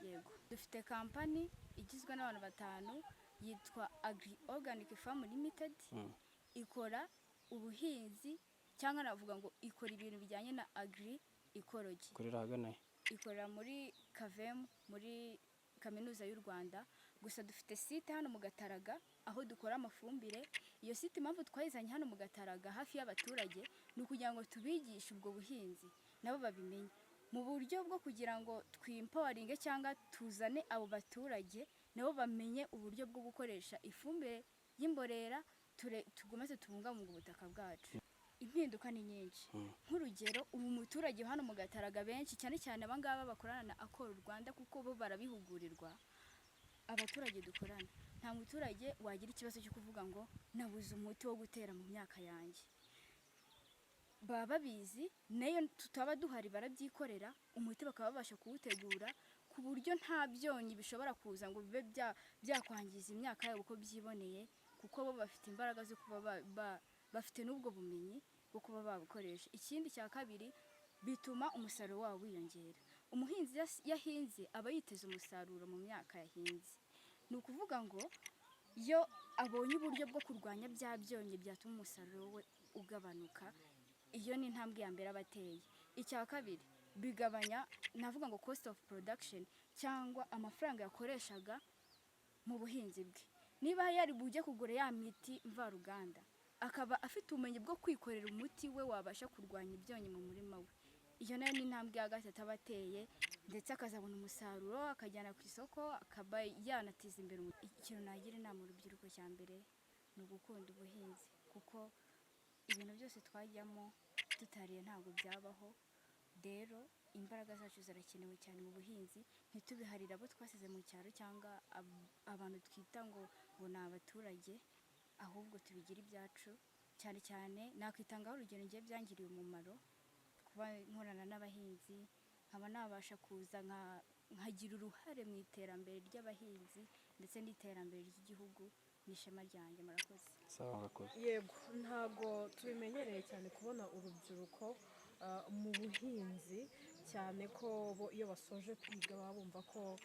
Speaker 7: Yego, dufite kampani igizwe n'abantu batanu yitwa Agri Organic Farm Limited. Ikora ubuhinzi, cyangwa navuga ngo ikora ibintu bijyanye na agri ecology.
Speaker 8: Ikorera ahagana he?
Speaker 7: Ikorera muri CAVM, muri Kaminuza y'u Rwanda. Gusa dufite site hano mu Gataraga aho dukora amafumbire. Iyo site, impamvu twayizanye hano mu Gataraga hafi y'abaturage, ni ukugira ngo tubigishe ubwo buhinzi nabo babimenye, mu buryo bwo kugira ngo twi-empoweringe cyangwa tuzane abo baturage nabo bamenye uburyo bwo gukoresha ifumbire y'imborera, tugomeze tubungabunge ubutaka bwacu. Impinduka ni nyinshi. Nk'urugero, ubu umuturage hano mu Gataraga, benshi cyane cyane abangaba bakorana na ACOR Rwanda, kuko bo barabihugurirwa, abaturage dukorana, nta muturage wagira ikibazo cyo kuvuga ngo nabuze umuti wo gutera mu myaka yanjye. Baba babizi, nayo tutaba duhari barabyikorera, umuti bakaba babasha kuwutegura ku buryo nta byonnyi bishobora kuza ngo bibe byakwangiza imyaka yabo uko byiboneye, kuko bo bafite imbaraga zo kuba bafite n'ubwo bumenyi bwo kuba babukoresha. Ikindi cya kabiri, bituma umusaruro wabo wiyongera. Umuhinzi yahinze aba yiteze umusaruro mu myaka yahinze. Ni ukuvuga ngo iyo abonye uburyo bwo kurwanya bya byonnyi byatuma umusaruro we ugabanuka, iyo ni intambwe ya mbere aba ateye. Icya kabiri Bigabanya, navuga ngo cost of production, cyangwa amafaranga yakoreshaga mu buhinzi bwe. Niba yari bujye kugura ya miti mvaruganda, akaba afite ubumenyi bwo kwikorera umuti we wabasha kurwanya ibyonnyi mu murima we, iyo nayo ni intambwe ya gatatu aba ateye, ndetse akazabona umusaruro akajyana ku isoko, akaba yanateza imbere. Ikintu nagira inama urubyiruko cya mbere ni ugukunda ubuhinzi, kuko ibintu byose twajyamo tutariye ntabwo byabaho. Rero imbaraga zacu zirakenewe cyane mu buhinzi. Ntitubiharire abo twasize mu cyaro cyangwa abantu twita ngo ni abaturage, ahubwo tubigire ibyacu. Cyane cyane nakwitangaho urugero, ngiye byangiriye umumaro kuba nkorana n'abahinzi, nkaba nabasha kuza nkagira uruhare mu iterambere ry'abahinzi ndetse n'iterambere ry'igihugu. Ni ishema ryanjye. Murakoze.
Speaker 8: Sawa, murakoze.
Speaker 9: Yego, ntabwo tubimenyereye cyane kubona urubyiruko mu buhinzi, cyane ko bo iyo basoje kwiga baba bumva ko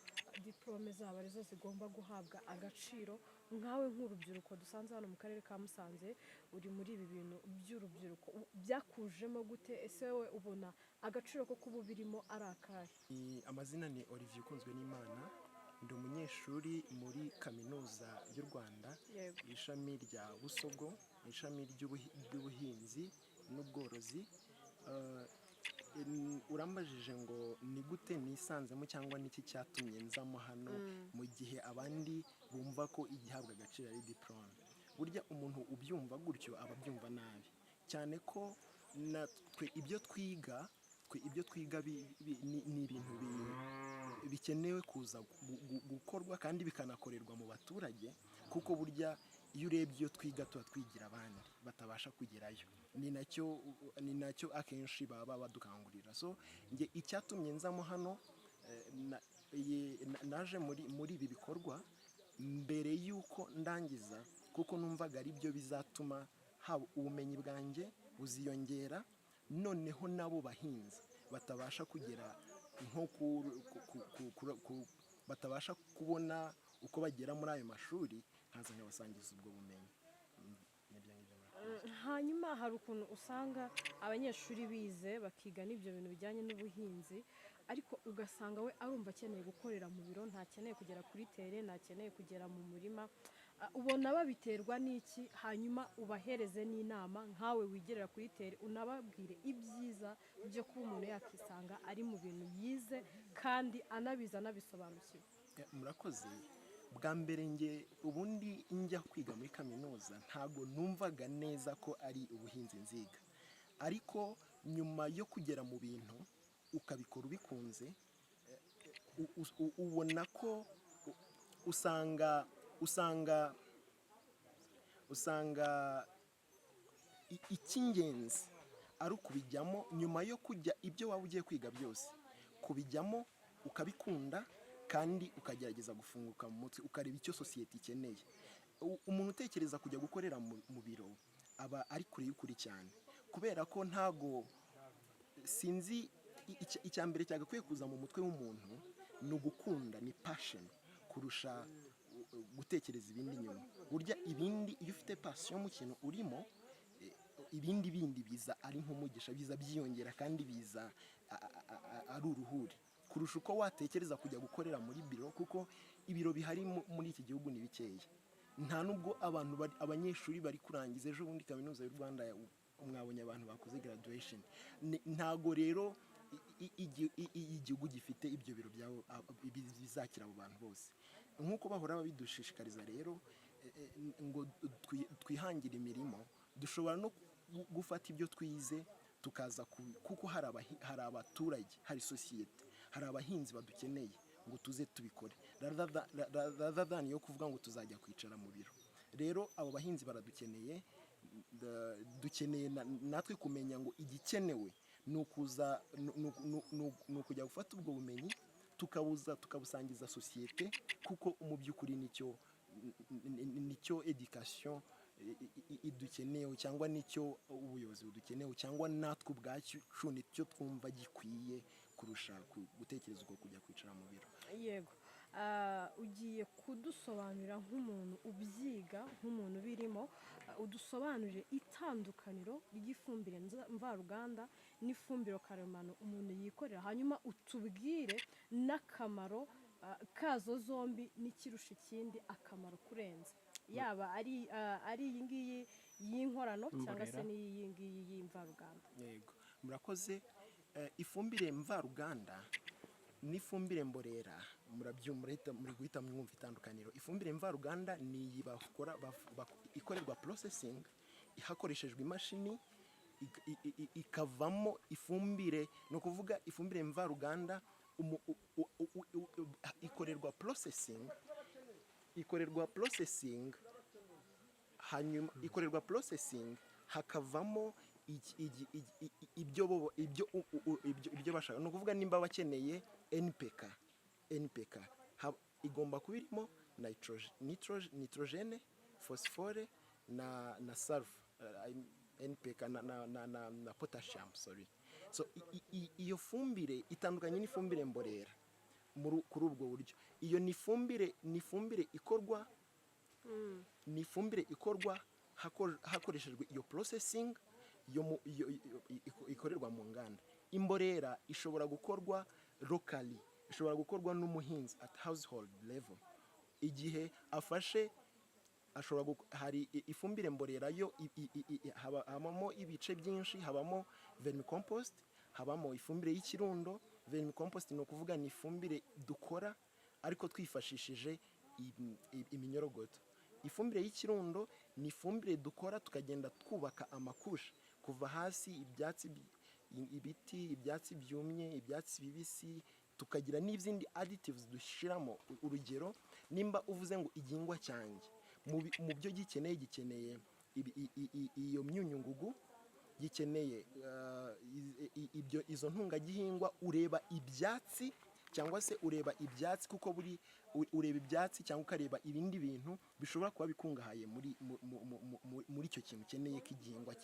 Speaker 9: diporome zabo arizo zigomba guhabwa agaciro. Nkawe nk'urubyiruko dusanze hano mu karere ka Musanze, uri muri ibi bintu by'urubyiruko, byakujemo gute? Ese wowe ubona agaciro ko kuba ubirimo ari akahe?
Speaker 10: Amazina ni Olivier Ukunzwe n'Imana, ndi umunyeshuri muri Kaminuza y'u Rwanda, ishami rya Busogo, ishami ry'ubuhinzi n'ubworozi. Urambajije ngo ni gute nisanzemo cyangwa niki cyatumye nzamo hano mu gihe abandi bumva ko igihabwa agaciro ari diporome. Burya umuntu ubyumva gutyo aba abyumva nabi cyane, ko natwe ibyo twiga, twe ibyo twiga ni ibintu bikenewe kuza gukorwa kandi bikanakorerwa mu baturage, kuko burya iyo urebye iyo twiga tuba twigira abandi batabasha kugerayo. Ni nacyo akenshi baba badukangurira. So njye icyatumye nzamo hano, naje muri ibi bikorwa mbere y'uko ndangiza, kuko numvaga ari byo bizatuma haba ubumenyi bwanjye buziyongera, noneho nabo bahinzi batabasha kugera nko batabasha kubona uko bagera muri ayo mashuri, nkaza nkabasangiza ubwo bumenyi. Nibyo ngibyo, murakoze.
Speaker 9: Hanyuma hari ukuntu usanga abanyeshuri bize, bakiga n'ibyo bintu bijyanye n'ubuhinzi, ariko ugasanga we arumva akeneye gukorera mu biro, ntakeneye kugera kuri terrain, ntakeneye kugera mu murima. Ubona babiterwa n'iki? Hanyuma ubahereze n'inama nkawe wigerera kuri terrain, unababwire ibyiza byo kuba umuntu yakisanga ari mu bintu yize kandi anabizi, anabisobanukiwe.
Speaker 10: Murakoze. Bwa mbere nge ubundi njya kwiga muri kaminuza ntabwo numvaga neza ko ari ubuhinzi nziga, ariko nyuma yo kugera mu bintu ukabikora ubikunze, ubona ko usanga icy'ingenzi ari ukubijyamo nyuma yo kujya ibyo waba ugiye kwiga byose, kubijyamo ukabikunda kandi ukagerageza gufunguka mu mutwe, ukareba icyo sosiyete ikeneye. Umuntu utekereza kujya gukorera mu biro aba ari kure y'ukuri cyane, kubera ko ntago sinzi icya mbere cyagakwiye kuza mu mutwe w'umuntu ni ugukunda, ni passion kurusha gutekereza ibindi nyuma. Burya ibindi iyo ufite passion mu kintu urimo, ibindi bindi biza ari nk'umugisha, biza byiyongera kandi biza ari uruhuri kurusha uko watekereza kujya gukorera muri biro, kuko ibiro bihari muri iki gihugu ni bikeya. Nta nubwo abantu abanyeshuri bari kurangiza ejo bundi Kaminuza y'u Rwanda, mwabonye abantu bakoze graduation. Ntago rero igihugu gifite ibyo biro byabo bizakira abo bantu bose nk'uko bahora babidushishikariza. Rero ngo twihangire imirimo, dushobora no gufata ibyo twize tukaza kuko hari abaturage, hari sosiyete, hari abahinzi badukeneye ngo tuze tubikore, rather than yo kuvuga ngo tuzajya kwicara mu biro. Rero abo bahinzi baradukeneye, dukeneye natwe kumenya ngo igikenewe ni ukuza ni ukujya gufata ubwo bumenyi, tukabuza tukabusangiza sosiyete, kuko mu by'ukuri nicyo education idukeneyeho, cyangwa nicyo ubuyobozi budukeneyeho, cyangwa natwe ubwacu nicyo twumva gikwiye kurusha gutekereza uko kujya kwicara mu biro.
Speaker 9: Yego. Ugiye kudusobanurira nk'umuntu ubyiga, nk'umuntu ubirimo. Udusobanurire itandukaniro ry'ifumbire mvaruganda n'ifumbire karemano umuntu yikorera, hanyuma utubwire n'akamaro kazo zombi n'ikirusha ikindi akamaro kurenza, yaba ari iyi ngiyi y'inkorano cyangwa se
Speaker 8: Imborera.
Speaker 9: n'iyi ngiyi y'imvaruganda.
Speaker 10: Yego, murakoze. Ifumbire mvaruganda n'ifumbire mborera, murabyumva, muri guhita mwumva itandukaniro. Ifumbire mvaruganda ni iyi bakora ikorerwa processing hakoreshejwe imashini, ikavamo ifumbire. Ni ukuvuga ifumbire mvaruganda ikorerwa processing, hanyuma ikorerwa processing hakavamo ibyo ibyo ibyo bashaka. Ni ukuvuga nimba bakeneye NPK, NPK igomba kuba irimo nitrogène, phosphore na sulfur, NPK na potassium, sorry. So iyo fumbire itandukanye n'ifumbire mborera kuri ubwo buryo. Iyo ni ifumbire ikorwa, ni ifumbire ikorwa hakoreshejwe iyo processing yo ikorerwa mu nganda. Imborera ishobora gukorwa locally, ishobora gukorwa n'umuhinzi at household level igihe afashe ashobora hari ifumbire mborera yo habamo ibice byinshi: habamo vermicompost, habamo ifumbire y'ikirundo. Vermicompost ni ukuvuga ni ifumbire dukora ariko twifashishije iminyorogoto. Ifumbire y'ikirundo ni ifumbire dukora tukagenda twubaka amakusha kuva hasi, ibyatsi, ibiti, ibyatsi byumye, ibyatsi bibisi, tukagira n'izindi additives dushyiramo. Urugero, nimba uvuze ngo igihingwa cyanjye mu byo gikeneye, gikeneye iyo myunyungugu, gikeneye ibyo izo ntungagihingwa, ureba ibyatsi cyangwa se ureba ibyatsi kuko buri ureba ibyatsi cyangwa ukareba ibindi bintu bishobora kuba bikungahaye muri icyo kintu ukeneye ko igihingwa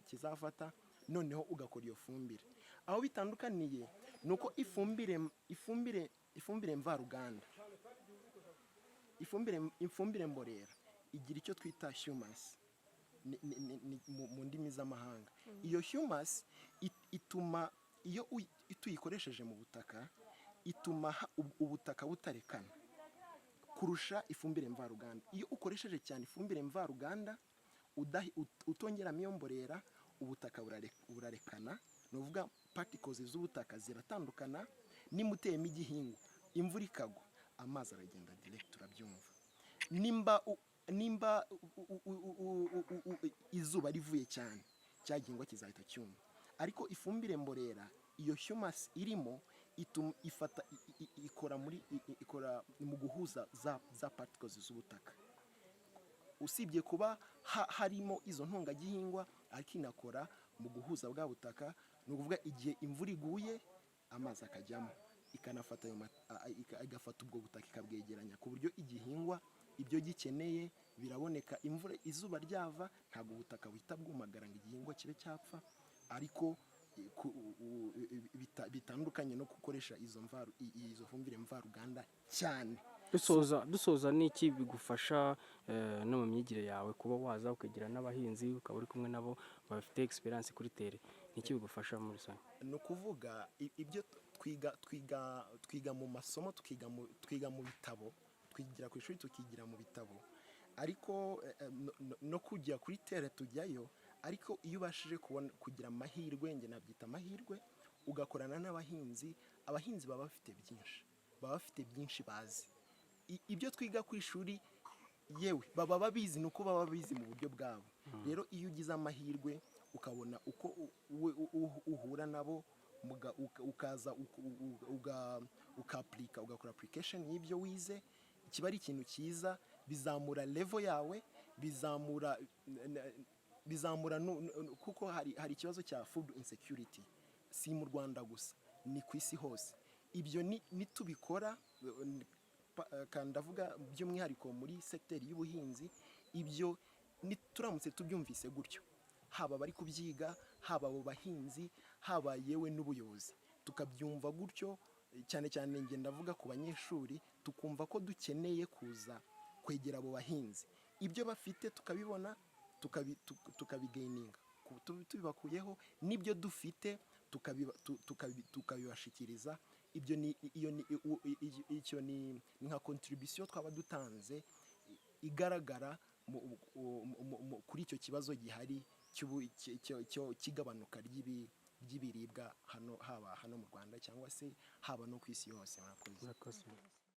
Speaker 10: kizafata, noneho ugakora iyo fumbire. Aho bitandukaniye ni uko ifumbire mvaruganda, ifumbire mborera igira icyo twita humus ni mu ndimi z'amahanga. Iyo humus ituma iyo tuyikoresheje mu butaka, ituma ubutaka butarekana kurusha ifumbire mvaruganda. Iyo ukoresheje cyane ifumbire mvaruganda utongeramo iyo mborera, ubutaka burarekana, ni ukuvuga particles z'ubutaka ziratandukana. Nimba uteyemo igihingwa, imvura ikagwa, amazi aragenda direct, urabyumva. Nimba izuba rivuye cyane, cya gihingwa kizahita cyuma. Ariko ifumbire mborera, iyo humus irimo ituma ifata ikora muri ikora mu guhuza za particles z'ubutaka. Usibye kuba harimo izo ntungagihingwa, ariko inakora mu guhuza bwa butaka. Ni ukuvuga igihe imvura iguye, amazi akajyamo, ikanafata ayo igafata ubwo butaka ikabwegeranya ku buryo igihingwa ibyo gikeneye biraboneka. Imvura, izuba ryava, ntabwo ubutaka buhita bwumagara ngo igihingwa kibe cyapfa. Ariko bitandukanye no gukoresha izo fumbire mvaruganda cyane.
Speaker 8: Dusoza, n'iki bigufasha no mu myigire yawe kuba waza ukigira n'abahinzi, ukaba uri kumwe nabo bafite experience kuri terrain? Niki bigufasha muri rusange?
Speaker 10: Ni ukuvuga ibyo twiga mu masomo, twiga mu bitabo, twigira ku ishuri, tukigira mu bitabo, ariko no kujya kuri terrain tujyayo. Ariko iyo ubashije kubona, kugira amahirwe, njye nabyita amahirwe, ugakorana n'abahinzi, abahinzi baba bafite byinshi, baba bafite byinshi bazi. Ibyo twiga ku ishuri yewe baba babizi, ni uko baba babizi mu buryo bwabo. Rero iyo ugize amahirwe ukabona uko uhura nabo, ukaza ukapurika, ugakora application y'ibyo wize, kiba ari ikintu cyiza. Bizamura level yawe, bizamura kuko hari ikibazo cya food insecurity, si mu Rwanda gusa, ni ku isi hose. Ibyo nitubikora, kandi ndavuga by'umwihariko muri segiteri y'ubuhinzi, ibyo turamutse tubyumvise gutyo, haba abari kubyiga, haba abo bahinzi, haba yewe n'ubuyobozi, tukabyumva gutyo, cyane cyane njye ndavuga ku banyeshuri, tukumva ko dukeneye kuza kwegera abo bahinzi. Ibyo bafite tukabibona, tukabigaininga tubibakuyeho, n'ibyo dufite tukabibashikiriza. Ibyo ni iyo ni icyo ni nka contribution twaba dutanze igaragara kuri icyo kibazo gihari cy'igabanuka ry'ibiribwa hano, haba hano mu Rwanda cyangwa se haba no ku isi yose. Murakoze.
Speaker 8: Murakoze.